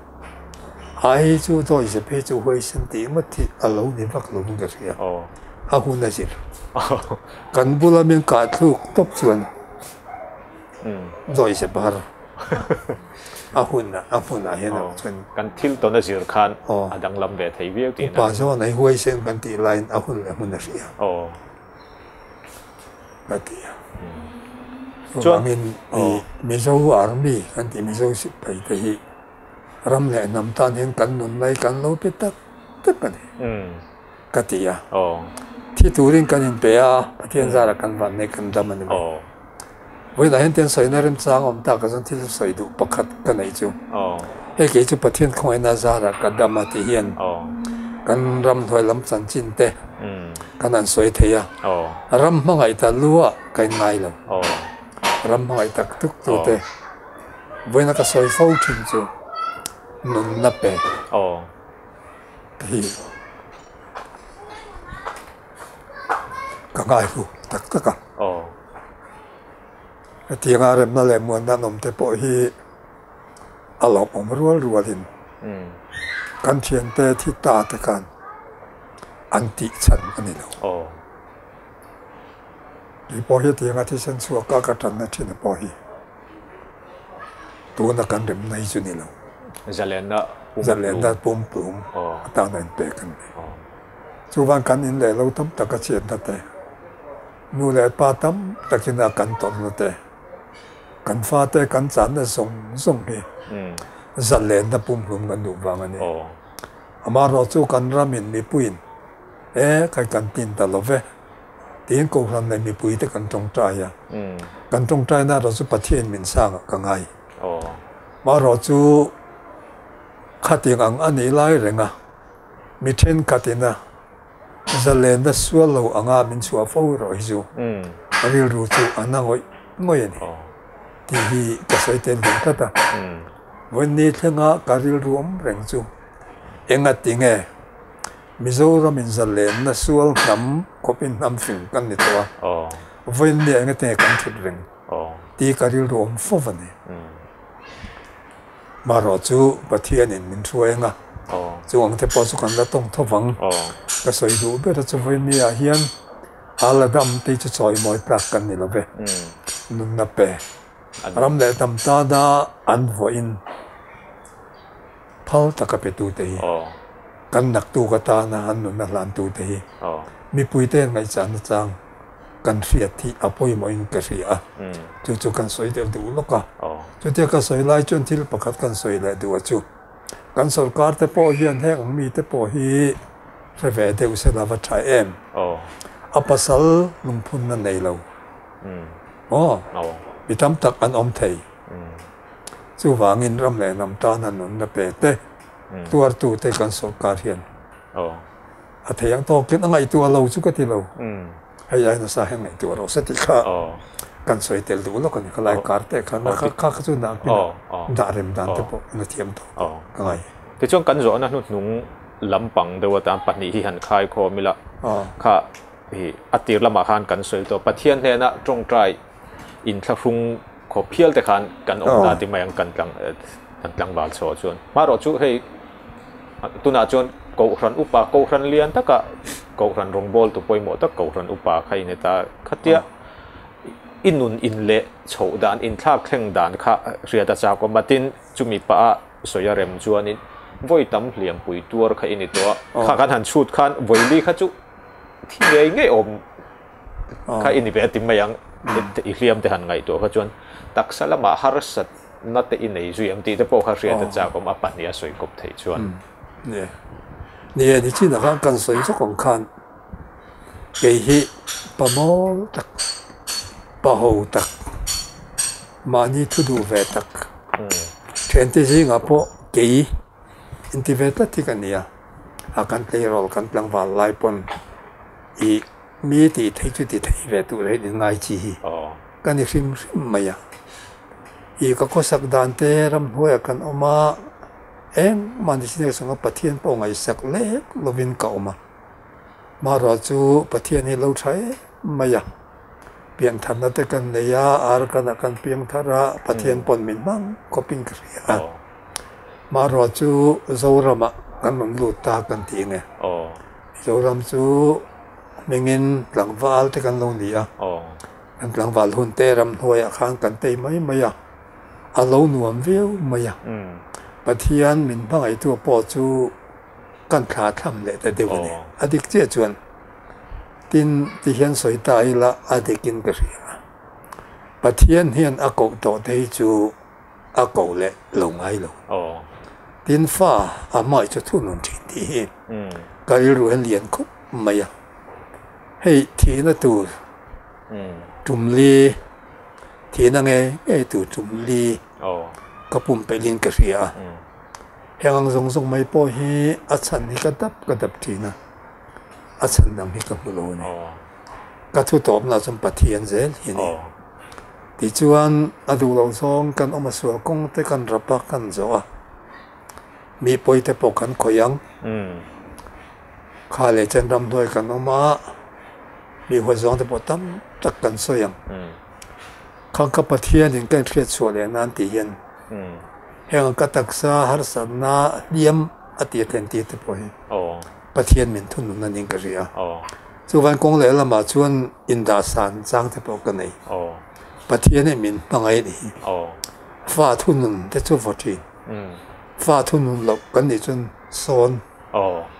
ai chu dawihzep hi chu huaisen tih ngawt hi a lo ni vak lo in ka hria, a hun a zir. Kan bula min kah thluk tawp chuan. Zawi se bar a hun a hmunah hian a chuan. Kan thil tawn a zir khan a danglam ve thei viau tihna. Upa zawn a i huaisen kan tih laiin a hun leh hmun a hria. Ka ti a. Chuvangin Mizo Army kan tih Mizo sipai te hi ram leh hnam tan hian kan nun lai kan lo pe tak tak a ni. Ka ti a. Thi turin kan inpe a, Pathian zarah kan van nei kan dam a ni mai. Vawiinah hian tiang sawina remchang awm tak ah chuan thil sawi duh pakhat ka neih chu. Hei kei chu Pathian khawngaihna zarah ka dam a tih hian kan ramhnuai lam chanchin te kan han sawi thei a. Ram hmangaih ta lu ah ka in ngai lo. Ram hmangaih tak tuk tu te vawiina ka sawi fo thin chu nunna pe. Hei ka ngai hu tak tak a. Hetianga remna leh muanna an awm te pawh hi a lawmawm rual rualin kan thiante thi ta te khan an tih chhan a ni lo. Kei pawh hetianga thisen chhuak a ka tanna thin a pawh hi tuna kan remna hi chu ni lo. Zalenna pumplum atana inpek an ni. Chuvan kan in leh lo tam taka chhiatna te, nu leh pa tam takin a kan tawrhna te, kan fate kan channa zawng zawng hi zalenna pumhlum kan duh vang a ni. Amaherawh chu kan ramin mipuiin e kai kan tin ta lo ve tiin Kohhran leh mipuite kan tawngtai a, kan tawngtaina erawh chu Pathian min sangah ka ngai. Amaherawh chu khatiang ang a nih lai reng a. Mi thenkhatin a zalenna sual lo anga min chhuah fo erawh hi chu rilru chu a na ngawih ngawih a ni tih hi ka sawi tel deuh tlat a. Vawiinni thlenga ka rilru awm reng chu engati nge Mizoramin zalenna sual hnam khawpin hnam fing kan ni tawh a, vawiinni ah engati nge kan thut reng tih ka rilru awm fo a ni. Marawh chu Pathianin min hruai anga, chu ang te pawh chu kan la tawng tho vang. Ka sawi duh ber a chu vawiin ah hian Al Adam te chu chawimawi tlak kan ni lo ve. Nunna pe ram leh hnam tana an vawiin phal taka pe tu te hi, kan naktuk atana an nunna hlan tu te hi mipui te ngaihchahna chang kan hriat hi a pawimawhin ka hria a, chu chu kan sawi deuh duh lawk a. Chutia ka sawi lai chuan thil pakhat kan sawi leh duh a chu, kan sorkar te pawh hian heng ang mite pawh hi hre ve deuh se la va tha em? A pasal lungphunna nei lo maw? Mi tam tak an awm thei. Chuvangin ram leh hnam tana nunna pe te, tuartute kan sorkar hian A thei ang tawkin a ngaihtuah lo chu ka ti lo. Hei ai nasa hian ngaihtuah rawh se tih kha Kan sawi tel duh lawk a ni. Khalai kar te khan kha kha chu dah pin dah rem dan te pawh na thiam tawh ka ngai. Tichuan kan zawhna hnuhnung lampang deuh atan pahnih hi han khai khawm ila kha hi a tir lamah khan kan sawi tawh Pathian hnena tawngtai inthlahrung khawp hial te khan kan awm ta ti mai ang kan tlang kan tlangval chho chuan hmarawh chu hei tunah chuan kohhran upa kohhran lian taka kohhran rawngbawl tu pawimawh tak kohhran upa kha in heta khatia i nun in leh chhoh dan inthlak thleng dan kha hriat a chak awm a tin chumi pah a sawi a rem chuanin vawi tam hliam pui tuar kha i ni tawh a kha kan han chhut khan vawili kha chu thi ngei ngei awm kha i ni ve a ti mai ang i hliam te han ngaihtuah kha chuan taksa lamah harsat na te i nei zui ang tih te pawh kha hriat a chak awm a pahnih a sawi kawp theih chuan. Ni ni e nichinah khan kan sawi zawk ang khan kei hi pa mawl tak pa ho tak mahni thu duh ve tak thiante zingah pawh kei inti ve tlat hi ka ni a a kan tleirawl kan tlangval lai pawn ih mi tih theih chu ti thei ve tur hian inngai chi hi ka ni hrim hrim mai a ih ka khawsak dan te ramhnuaiah kan awm a engmah ni chin chunga Pathian pawh ngaihsak lek lovin ka awm a marawh chu Pathian hi lo tha em mai a piantharna te kan nei a ar kanah kan piang thar a Pathian pawn min hmang khawpin ka hria a marawh chu Zoramah kan rawn lut ta kan tih nge. Mizoram chu hmingin tlangval te kan lo ni a, kan tlangval hun te ramhnuaiah khan kan tei mai mai a, a lo nuam viau mai a. Pathian min hmangaihtu pawh chu kan thla tham leh ta deuh a ni. A dik chiah chuan tin ti hian sawi ta ila a dikin ka hria a, Pathian hian a koh tawh te hi chu a ko leh lo ngai lo. Tin fa a hmai chu thunun thin tih hi ka rilru hian lian khawp mai a. Hei thihna tur tumli, thihna nge ngei tur tumli ka pumpelhin ka hria a. Heng ang zawng zawng mai pawh hi a chhan hi ka dap ka dap thin a, a chhan dang hi ka hmu lo a ni. Ka thu tawpna chuan Pathian zel hi a ni. Tichuan, a duh loh zawng kan awm a sual kawng te kan rap a, kan zawh a, mi pawi te pawh kan khawih ang. Kha leh chen ramhnuai kan awm a, mi huat zawng te pawh tam tak kan sawi ang. Khang ka Pathianin ka inhriat chhuah leh nan tih hian heng ka taksa harsatna hliam a tih a thlen tir te pawh hi Pathian min thunun a ning ka hria. Chuvan kawng leh lamah chuan indahsan chang te pawh ka nei. Pathian hi min hmangaih a ni hi. Fa thunun te chu vaw thin. Fa thunun loh kan nih chuan sawn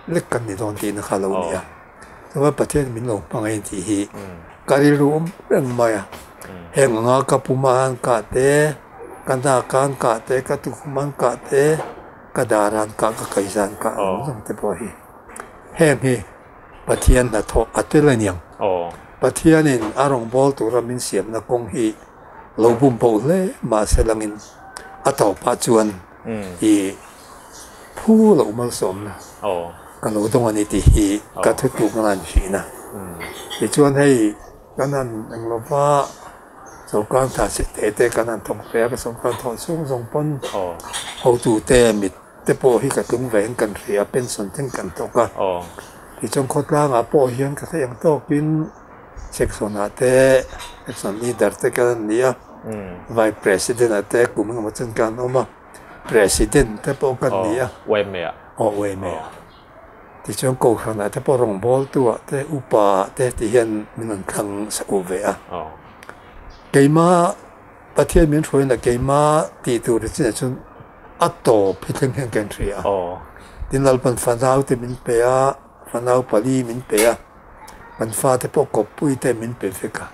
lek kan ni dawn tihna kha lo ni a. Chuvan Pathian min lo hmangaih a ni tih hi ka rilru awm reng mai a. Heng anga ka puma an kah te, ka hnak an kah te, ka tukhum an kah te, ka dar an kah, ka kaihza an kah zawng zawng te pawh hi heng hi Pathian hnathawh a tel a niang. Pathianin a rawngbâwl tura min siamna kawng hi lo bum bo hle mahse langin a tawpah chuan i phu loh malsawmna ka lo dawng a ni tih hi ka thutlukna a ni hrih na. Tichuan hei kan han eng lova sawrkar tha chhe te te kan han thawk ve a, ka sawrkar thawh chhung zawng pawn hotute mit te pawh hi ka tlung ve in kan hria a, pension thleng kan tawk a. Tichuan khawtlangah pawh hian ka theih ang tawkin section ah te section leader te kan an ni a, vice president ah te kum engemaw chen kan awm a, president te pawh kan ni a. Aw YMA ah. Tichuan kohhran ah te pawh rawngbawltu ah te upa ah te ti hian min rawn thlang sak ve a. Keima Pathian min hruaiin a keima tih tur hi chinah chuan a tawp hi thleng hian ka inhria a. Tin Lalpan fanau te min pe a, fanau pali min pe a, kan fate pawh kawppui te min pe vek a.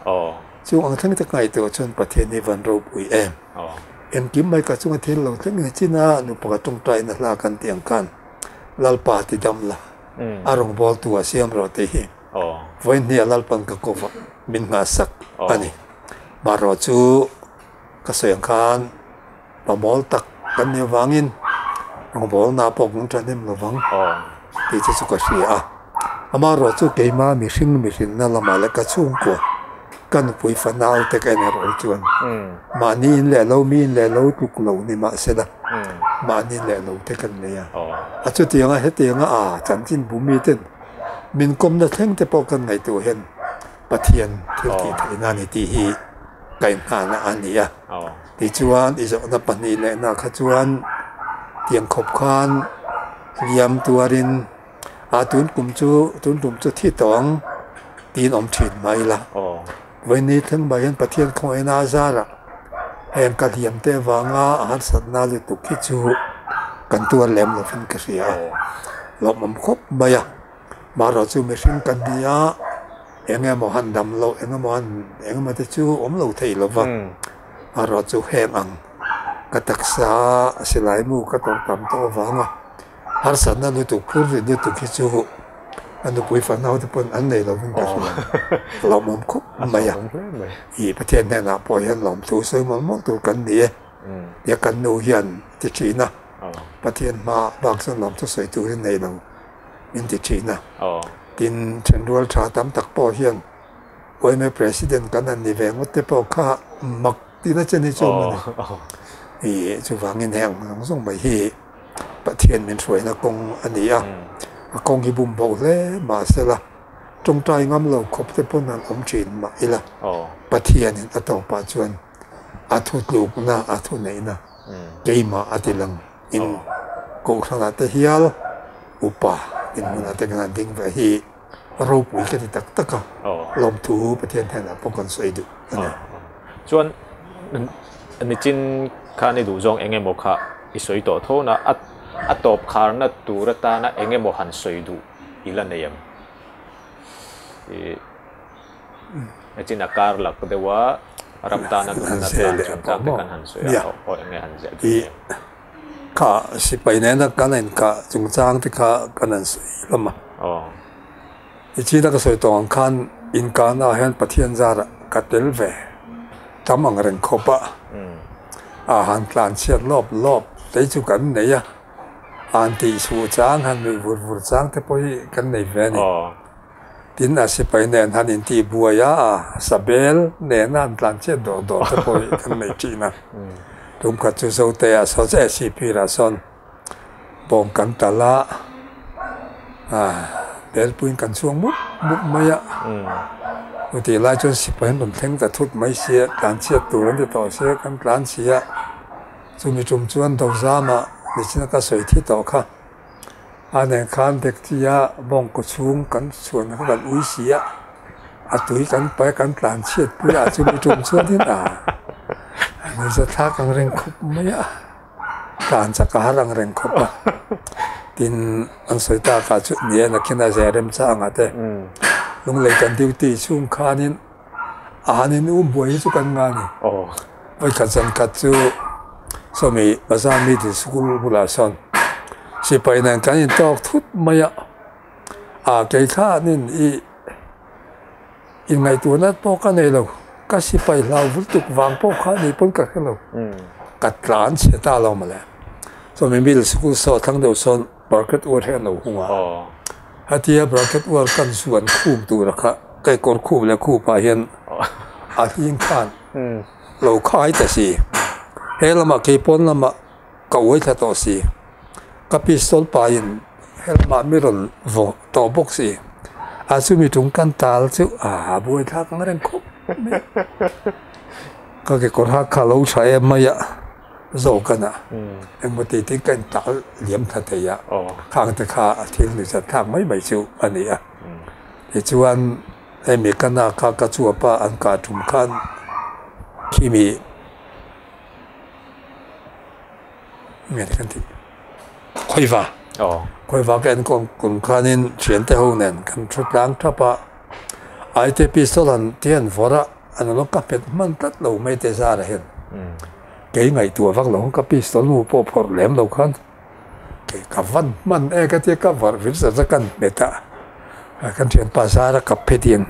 Chung ang thleng te ka ngaihtuah chuan Pathian hi van ropui em. Engkim mai ka chunga thil lo thleng hi china nu pakhat tawngtaina hla kan tih ang khan Lalpa ti dam la, a rawngbawltu a siam rawh tih hi vawiin hniah Lalpan ka kawp min nghahsak a ni. Marawh chu ka sawi ang khan pamawl tak kan nih avangin rawngbawlna pawh kan thahnem lo vang tih te chu ka hria a. Amarawh chu keima mihring mihrinna lamah leh ka chhungkua. Ka nupui fanau te ka en erawh hi chuan mahni in leh lo, mi in leh lo tluk lo ni mahsela mahni in leh lo te kan nei a. A chutianga hetianga a chanchinbu miten min kawmna thleng te pawh kan ngaihtuah hian Pathian thil tih theihna a ni tih hi ka inhnahna a ni a. Tichuan i zawhna pahnih lehna kha chuan tiang khawp khan hliam tuarin A tun kum chu tun tum chu thi tawh ang tiin awm thin mai ila. Vawiini thleng mai hian Pathian khawngaihna a zarah heng ka hliam te avanga a harsatna lutuk hi chu kan tuar lem lovin ka hria a, lawmawm khawp mai a. Marawh chu mihring kan ni a, eng emaw han dam loh eng emaw han eng emaw te chu awm lo thei lo va. Marawh chu heng ang ka taksa silai mu ka tawrh tam tawh avanga. Harsatna lutuk, phur rit lutuk hi chu a nupui fanau te pawn an nei lovin ka hria. A lawmawm khawp mai a. Ih Pathian hnenah pawh hian lawmthu sawi mawlh mawlh tur kan ni e. Tia kan nu hian a ti thin a. Pathian hma bak chuan lawmthu sawi turin nei lo min ti thin a. Tin, thenrual tha tam tak pawh hian yma President kan han ni ve ngawt te pawh kha mak tina chen hi chu a awm a ni. Ih chuvangin heng zawng zawng mai hi. Pathian min hruaina kawng a ni a, a kawng hi bum bo hle mahsela tawngtai ngam lo khawp te pawn an awm thin mah ila Pathianin a tawpah chuan a thu tlukna a thu neihna keimah a ti lang in Kohhranah te hial upa dinhmunah te kan han ding ve hi ropui ka ti tak tak a, lawmthu Pathian hnenah pawh kan sawi duh a ni. Chuan nichin khan i duh zawng eng emaw kha i sawi tawh tho na, a tawp kharna tur atana eng emaw han sawi duh i la nei em? Nichin a kar lak deuh a, ram tana nunna tan chungchang te kan han sawi a, aw eng nge han ziah duh nei em? Kha sipai nena kan inkah chungchang te kha kan han sawi hlawm a. I china ka sawi tawh ang khan inkahna ah hian Pathian zarah ka tel ve tam ang reng khawp a. A han tlan chhiat lawp lawp te chu kan nei a, han tih chhuh chang han nuih vur vur chang te pawh hi kan nei ve a ni. Tin a sipai nen han intih buai a, sabel nena han tlan chiat dawh dawh te pawh hi kan nei thin a. Tum khat chu Zote ah sawn SCP ah sawn bawng kan tal a, belpuiin kan chhuak mup mup mai a. Chutih lai chuan sipai an rawn thleng ta thut mai sia, tlan chhiat tur an ti tawh sia, kan tlan chhi a. Chumi tum chuan Dozama nichina ka sawi thi tawh kha. A nen khan Dekchia bawngkaw chhung kan chhuan kha kan ui si a, a tui kan pai kan tlan chhiat pui a chumi tum chuanin a nuihza thlak ang reng khawp mai a, tlan chak a har ang reng khawp a. Tin, an sawi tak ah chu ni e nakin a zeh rem chang ah te Lunglei kan duty chhung khanin a hanin um buai hi chu kan nga ni. Vawikhat zan khat chu sawmi bazar middle school bulah sawn sipai nen kan intawk thut mai a, a kei khanin i inngaihtuahna pawh ka nei lo, ka sipai hlau vul tuk vang pawh kha ni pawn ka hre lo, ka tlan chhe ta lo mawle. Sawmi middle school saw thlang deuh sawn Bracket uar hi an lo hung a, hetia bracket uar kan zuan khum tura kha kekawr khum leh khupah hian a hling khan lo khai ta si. He lamah keipawn lamah ka uai thla tawh si, ka pistol pahin he lamah mi rawn vaw tawh bawk si. A chumi tung kan tal chu a buai thlak ang reng khawp mai. Ka kekawr ha kha lo tha em mai a. Zawk a na. Engmaw ti tin ka intal liam tha thei a, khang te kha a thil ni chat thlak mai mai chu a ni a. Tichuan hemi ka na kha ka chuap a an kah tum khan khimi nge kan tih khawiva khawiva ka enkawl kum khanin thiante ho nen kan thu tlang thap a, aite pistol han te an vawrh a. An lo ka hmet hman tlat lo mai te zara hian kei ngaihtuah vak lo ka pistol nu pawh phawrh lem lo khan kei ka van hman e ka tia ka varh vir zat a kan hmet a kan thianpa zara kap phei hetiang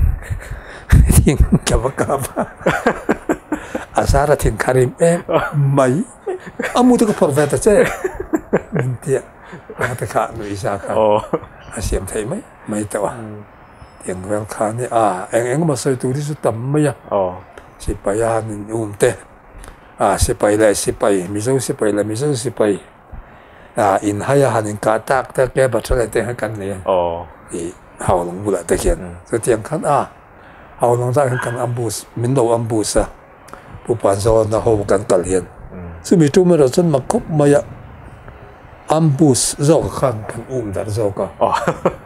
ka va kap a a zara thin kha rim em mai a mu te ka phawrh ve ta che min tia a te kha nuihza kha a siam thei mai mai tawh a. Tiang vel kha ni a eng eng emaw sawi tur hi chu tam mai a. Sipai a han in um te a sipai leh sipai Mizo sipai leh Mizo sipai a in hai a han in kah tak tak te battalion te khan kan nei a ih Haulawng bulah te khian chutiang khan a Haulawng zah hian kan ambush min lo ambush a Pu Panzawna ho kan kal hian chumi tum erawh chuan mak khawp mai a ambush zawk khan kan um darh zawk a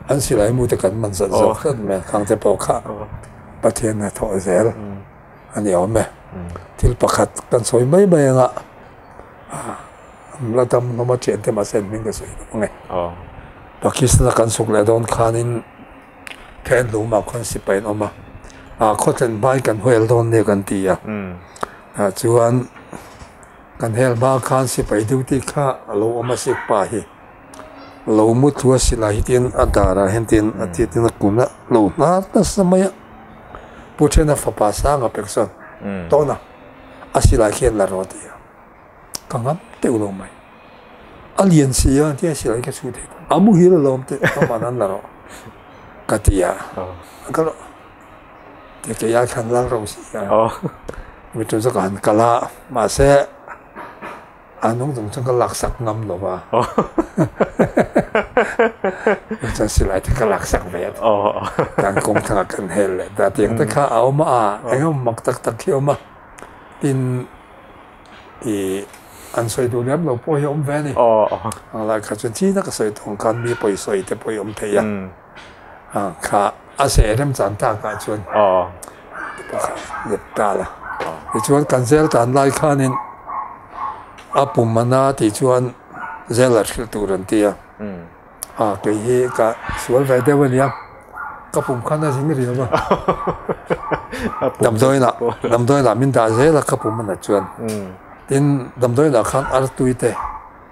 an silai mu te kan man zat zawk tlat mai a khang te pawh kha Pathian a thawh zel a ni awm e thil pakhat kan sawi mai mai anga la dam hlawm a thian te mahse an hming ka sawi lo ang e Pakistan a kan suk leh dawn khanin Then hlumah khawn sipai an awm a, ah khawtlen hmain kan hel dawn nia kan ti a, ah chuan kan hel hma khan sipai duty kha a lo awm a sikpa hi lo mu thu a silai hi tin a darah hian tin a tia tin a kun a lo hnar nasa mai a, Pu Thena fapa Sanga pek chuan tawna a silai khian la rawh a ti a. Ka ngam teuh lo mai. A lian si a, tia silai ka chhu thei a muhil alawm tih ka man an la rawh ka ti a. Ka rawh ti kei ai khan lal ro si a. Mi chu chu ka han kal a, mahse a nung chung chuan ka laksak ngam lo va. Chuan silai te ka laksak ve a. Kan kawng thangah kan hel leh ta tiang te kha a awm a, eng emaw mak tak tak hi a awm a. Tin, I an sawi duh lem lo pawh hi a awm ve a ni. Ang lai kha chuan china ka sawi tawng khan mi pawi sawi te pawh hi awm thei a. Kha a seh remchan takah chuan let ta la. Tichuan kan zel tan lai khanin a pum a na tih chuan zel a hrilh tur an ti a. A kei hi ka sual ve deuh a nia, ka pum khan a zing riau a, damdawiinah damdawiinah min dah zel a ka pum a nat chuan tin damdawiinah khan artui te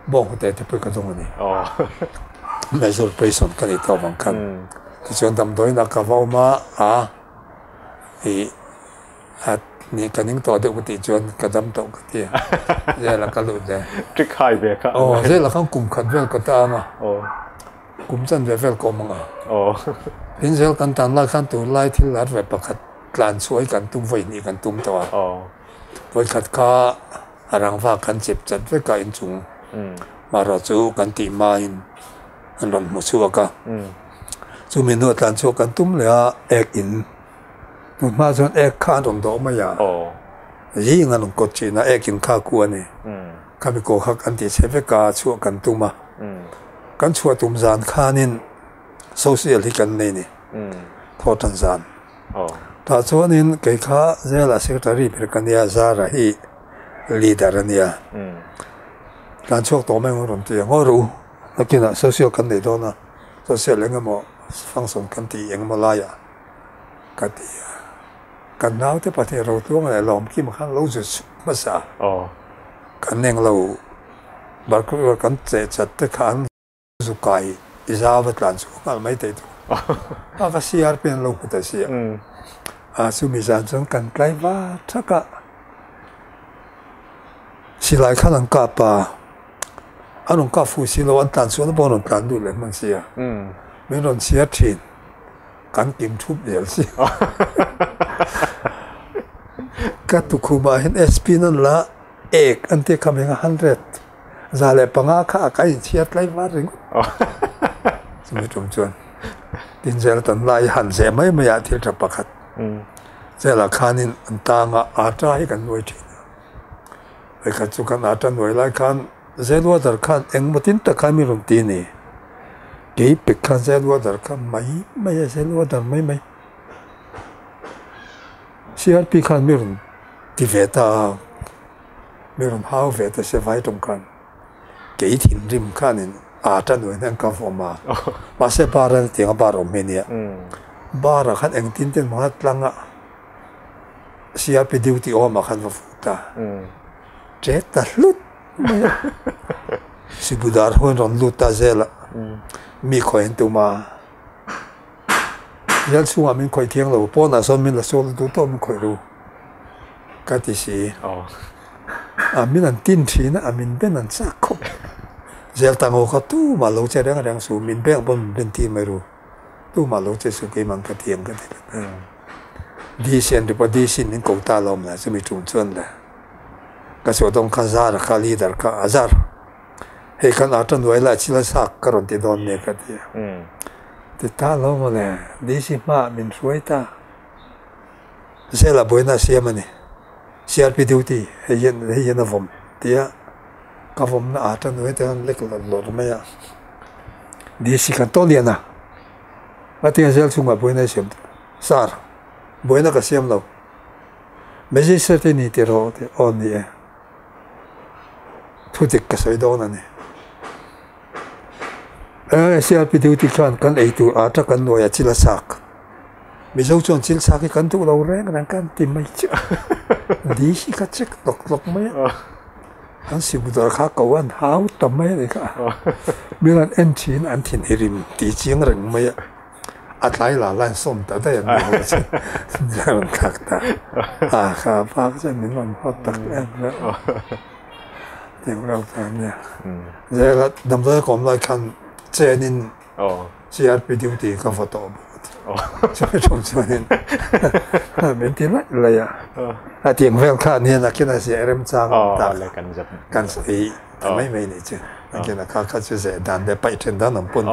bawnghnute te pawh ka dawng a ni, Major Payson ka nih tawh avang khan tichuan damdawiinah ka va awm a a ih. A ni ka ning tawh deuh ka tih chuan ka dam tawh ka ti a, zela ka lut ve. Trick hai ve kha. Aw, zela khan kum khat vel ka tang a. Aw. Kum chan ve vel ka awm ang a. Aw. Tin zel kan tan lai khan tunlai thil lar ve pakhat tlan chhuah hi kan tum vawi hnih kan tum tawh a. Aw. Vawi khat kha a rangva kan chep chat vek a inchung. Marawh chu kan tih hmain an rawn hmu chhuak a. Chumi hnuah tlan chhuah kan tum leh a, ek in. Tun hma chuan ek kha an rawn dawh mai a, zing an rawn kawt thin a, ek in kha ku a ni. Khami kaw kha kan tih chhe vek a, chhuah kan tum a. Kan chhuah tum zan khanin social hi kan nei ni, thawhtan zan. Tah chuanin kei kha zela secretary ber ka nia, Zara hi leader a nia. Tlan chhuak tawh mai ang rawn ti a, ngawi rawh u, nakinah social kan nei dawn a, social eng emaw function kan tih eng emaw laiah. Ka ti a, kan naute pahnih Rotluang leh Lawmkima khan lo zut chhuk hmasa. Kan eng lo barkawr kan cheh chat te kha an zu kai i zau a tlan chhuak nghal mai thei tur. A va CRP an lo hmu ta si a. A chumi zan chuan kan tlai va thak a, silai khan an kap a, an rawn kap fuh si lo, an tlan chhuahna pawh an rawn tlan lut leh hman si a, min rawn chhiar thin. Kan kim thup zel si. Ka tukhumah hian SP nan la ek an tih kha menga 105 kha a ka inchhiar tlai var ringawt. Chumi tum chuan tin zel tan lai han zeh mai mai ah thil tha pakhat zelah khanin an tanga ata hi kan nuai thin a. Vawikhat chu kan ata nuai lai khan Zelwadar khan engmaw tin tak khan min rawn ti a ni. Kei pek khan Zelwadar kha mai mai a, Zelwadar mai mai. CRP khan mi rawn ti ve ta a, mi rawn hau ve ta sia vai tawng khan. Kei thinrim khanin aa ta nuai hian ka vawm a, mahse bar a tiang a bar awm hi a nia. Bar ah khan engtin ten hmanga tlang a CRP duty awm ah khan va fuh ta. Che ta hlut mai a. Sibudar ho an rawn lut ta zel a, mi khawih an tum a. Bial chhungah min khawih thiang lo, pawnah sawn min la sawl duh tawh min khawih ru ka ti si. A min an tin thin a, a min ben an chak khawp. Zel ta ngaw kha tumah lo che reng reng suh, min beng pawn min ben tir mai ru. Tumah lo che su keimah ka ti ang ka ti ta. DC an report DC in min ko ta alawm le chumi tum chuan le ka sawi dawn kha Zara kha leader kha a zar hei khan a ta nuai lai chila sak ka rawn ti dawn nia ka ti a. Ti ta alawm mawle DC hmaah min hruai ta. Zela buaina a siam a ni. CRP duty hei hian hei hian a vawm tia ka vawmna a ta nuai te an lek lawr lawr mai a. DC khan tawh lian a. A tia zel chungah buaina a siam sir buaina ka siam lo. Magistrate i ni tih rawh tih aw ni e. Thu dik ka sawi dawn a ni. Eh CRP duty khan kan ei tur ata kan nuai a chil a chak. Mizo chuan chil chak hi kan duh lo reng reng kan ti mai chiah. Di hi ka check tlawk tlawk mai a. An sibu dawr kha ko an hau ta mai a ni kha. Min rawn en thin an thin i rim ti chiang reng mai a. A tlai la la in sawm ta daih an ni ho chu. A rawn thlak ta. A kha pa chuan min rawn hawt tak em reuh. Tiang reuh ta ania. Zela damdawi kawm lai khan chenin CRP duty ka va tawh bawk a ti. Chumi ṭum chuanin min ti laih laih a. A tiang vel khan hian a kina ziah remchang awm tak kan sawi ta mai mai nih chu. A kina kha kha chu zeh dan leh paih ṭhen dan awm pawn.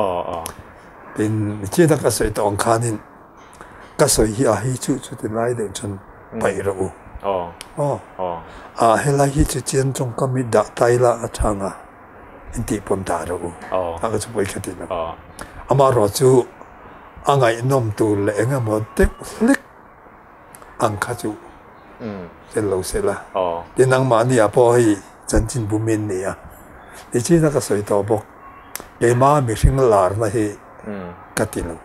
Tin, china ka sawi tawh ang khanin ka sawi hi a hi chu chuti lai deuh chuan paih rawh u. Aw. A helai hi chu chian tawngkam hi dah tai la a chhang a, intih pawn dah rawh u. A ka chu pawi kha ti lo. Amaherawhchu a ngaihnawm tur leh eng emaw deuh hlek ang kha chu tel lo se la. Tin, nangmahni ah pawh hei chanchin bumin ni a, tichina ka sawi tawh bawk. Keimah mihring larna hi ka ti lo.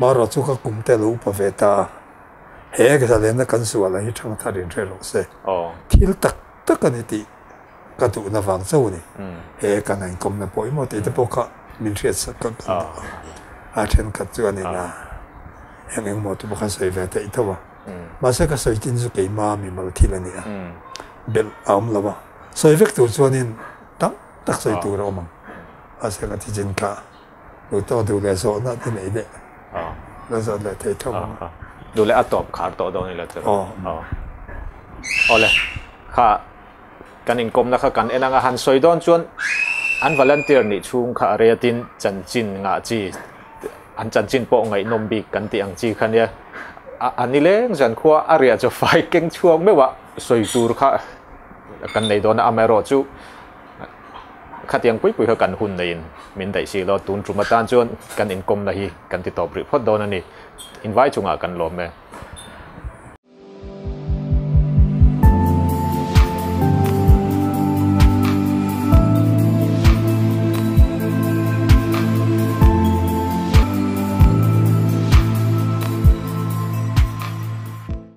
Marawh chu ka kum te lo upa ve ta a, he zalenna kan sual ang hi thang thar in hre rawh se. Thil tak tak a ni tih ka duhna vang chauh a ni. He kan han inkawmna pawimawh tih te pawh kha min hriatsak ka duh a. A thenkhat chu a ni na, eng engmaw te pawh kha sawi ve theih tho a. Mahse ka sawi chin chu keimah mimal thil a ni a, belh a awm lo a. Sawi vek tur chuanin tam tak sawi tur a awm ang. Mahse ka ti chin kha duh tawk duh leh zawhna te nei leh la zawh leh thei tho ang. Duh leh a tawp khar tawh dawn ila chu. Awle kha kan inkawmna kha kan en anga han sawi dawn chuan an volunteer nih chhung kha a riatin chanchin ngah chi an chanchin pawh ngaihnawm bik kan tih ang chi kha nia a nileng zan khua a riah chu fai keng chhuak meuh a sawi tur kha kan nei dawn a amaherawhchu Khatiang pui pui kha kan hun neiin min daih si lo, tun tum atan chuan kan inkawmna hi kan ti tawp rih phawt dawn a ni. Invai chungah kan lawm e.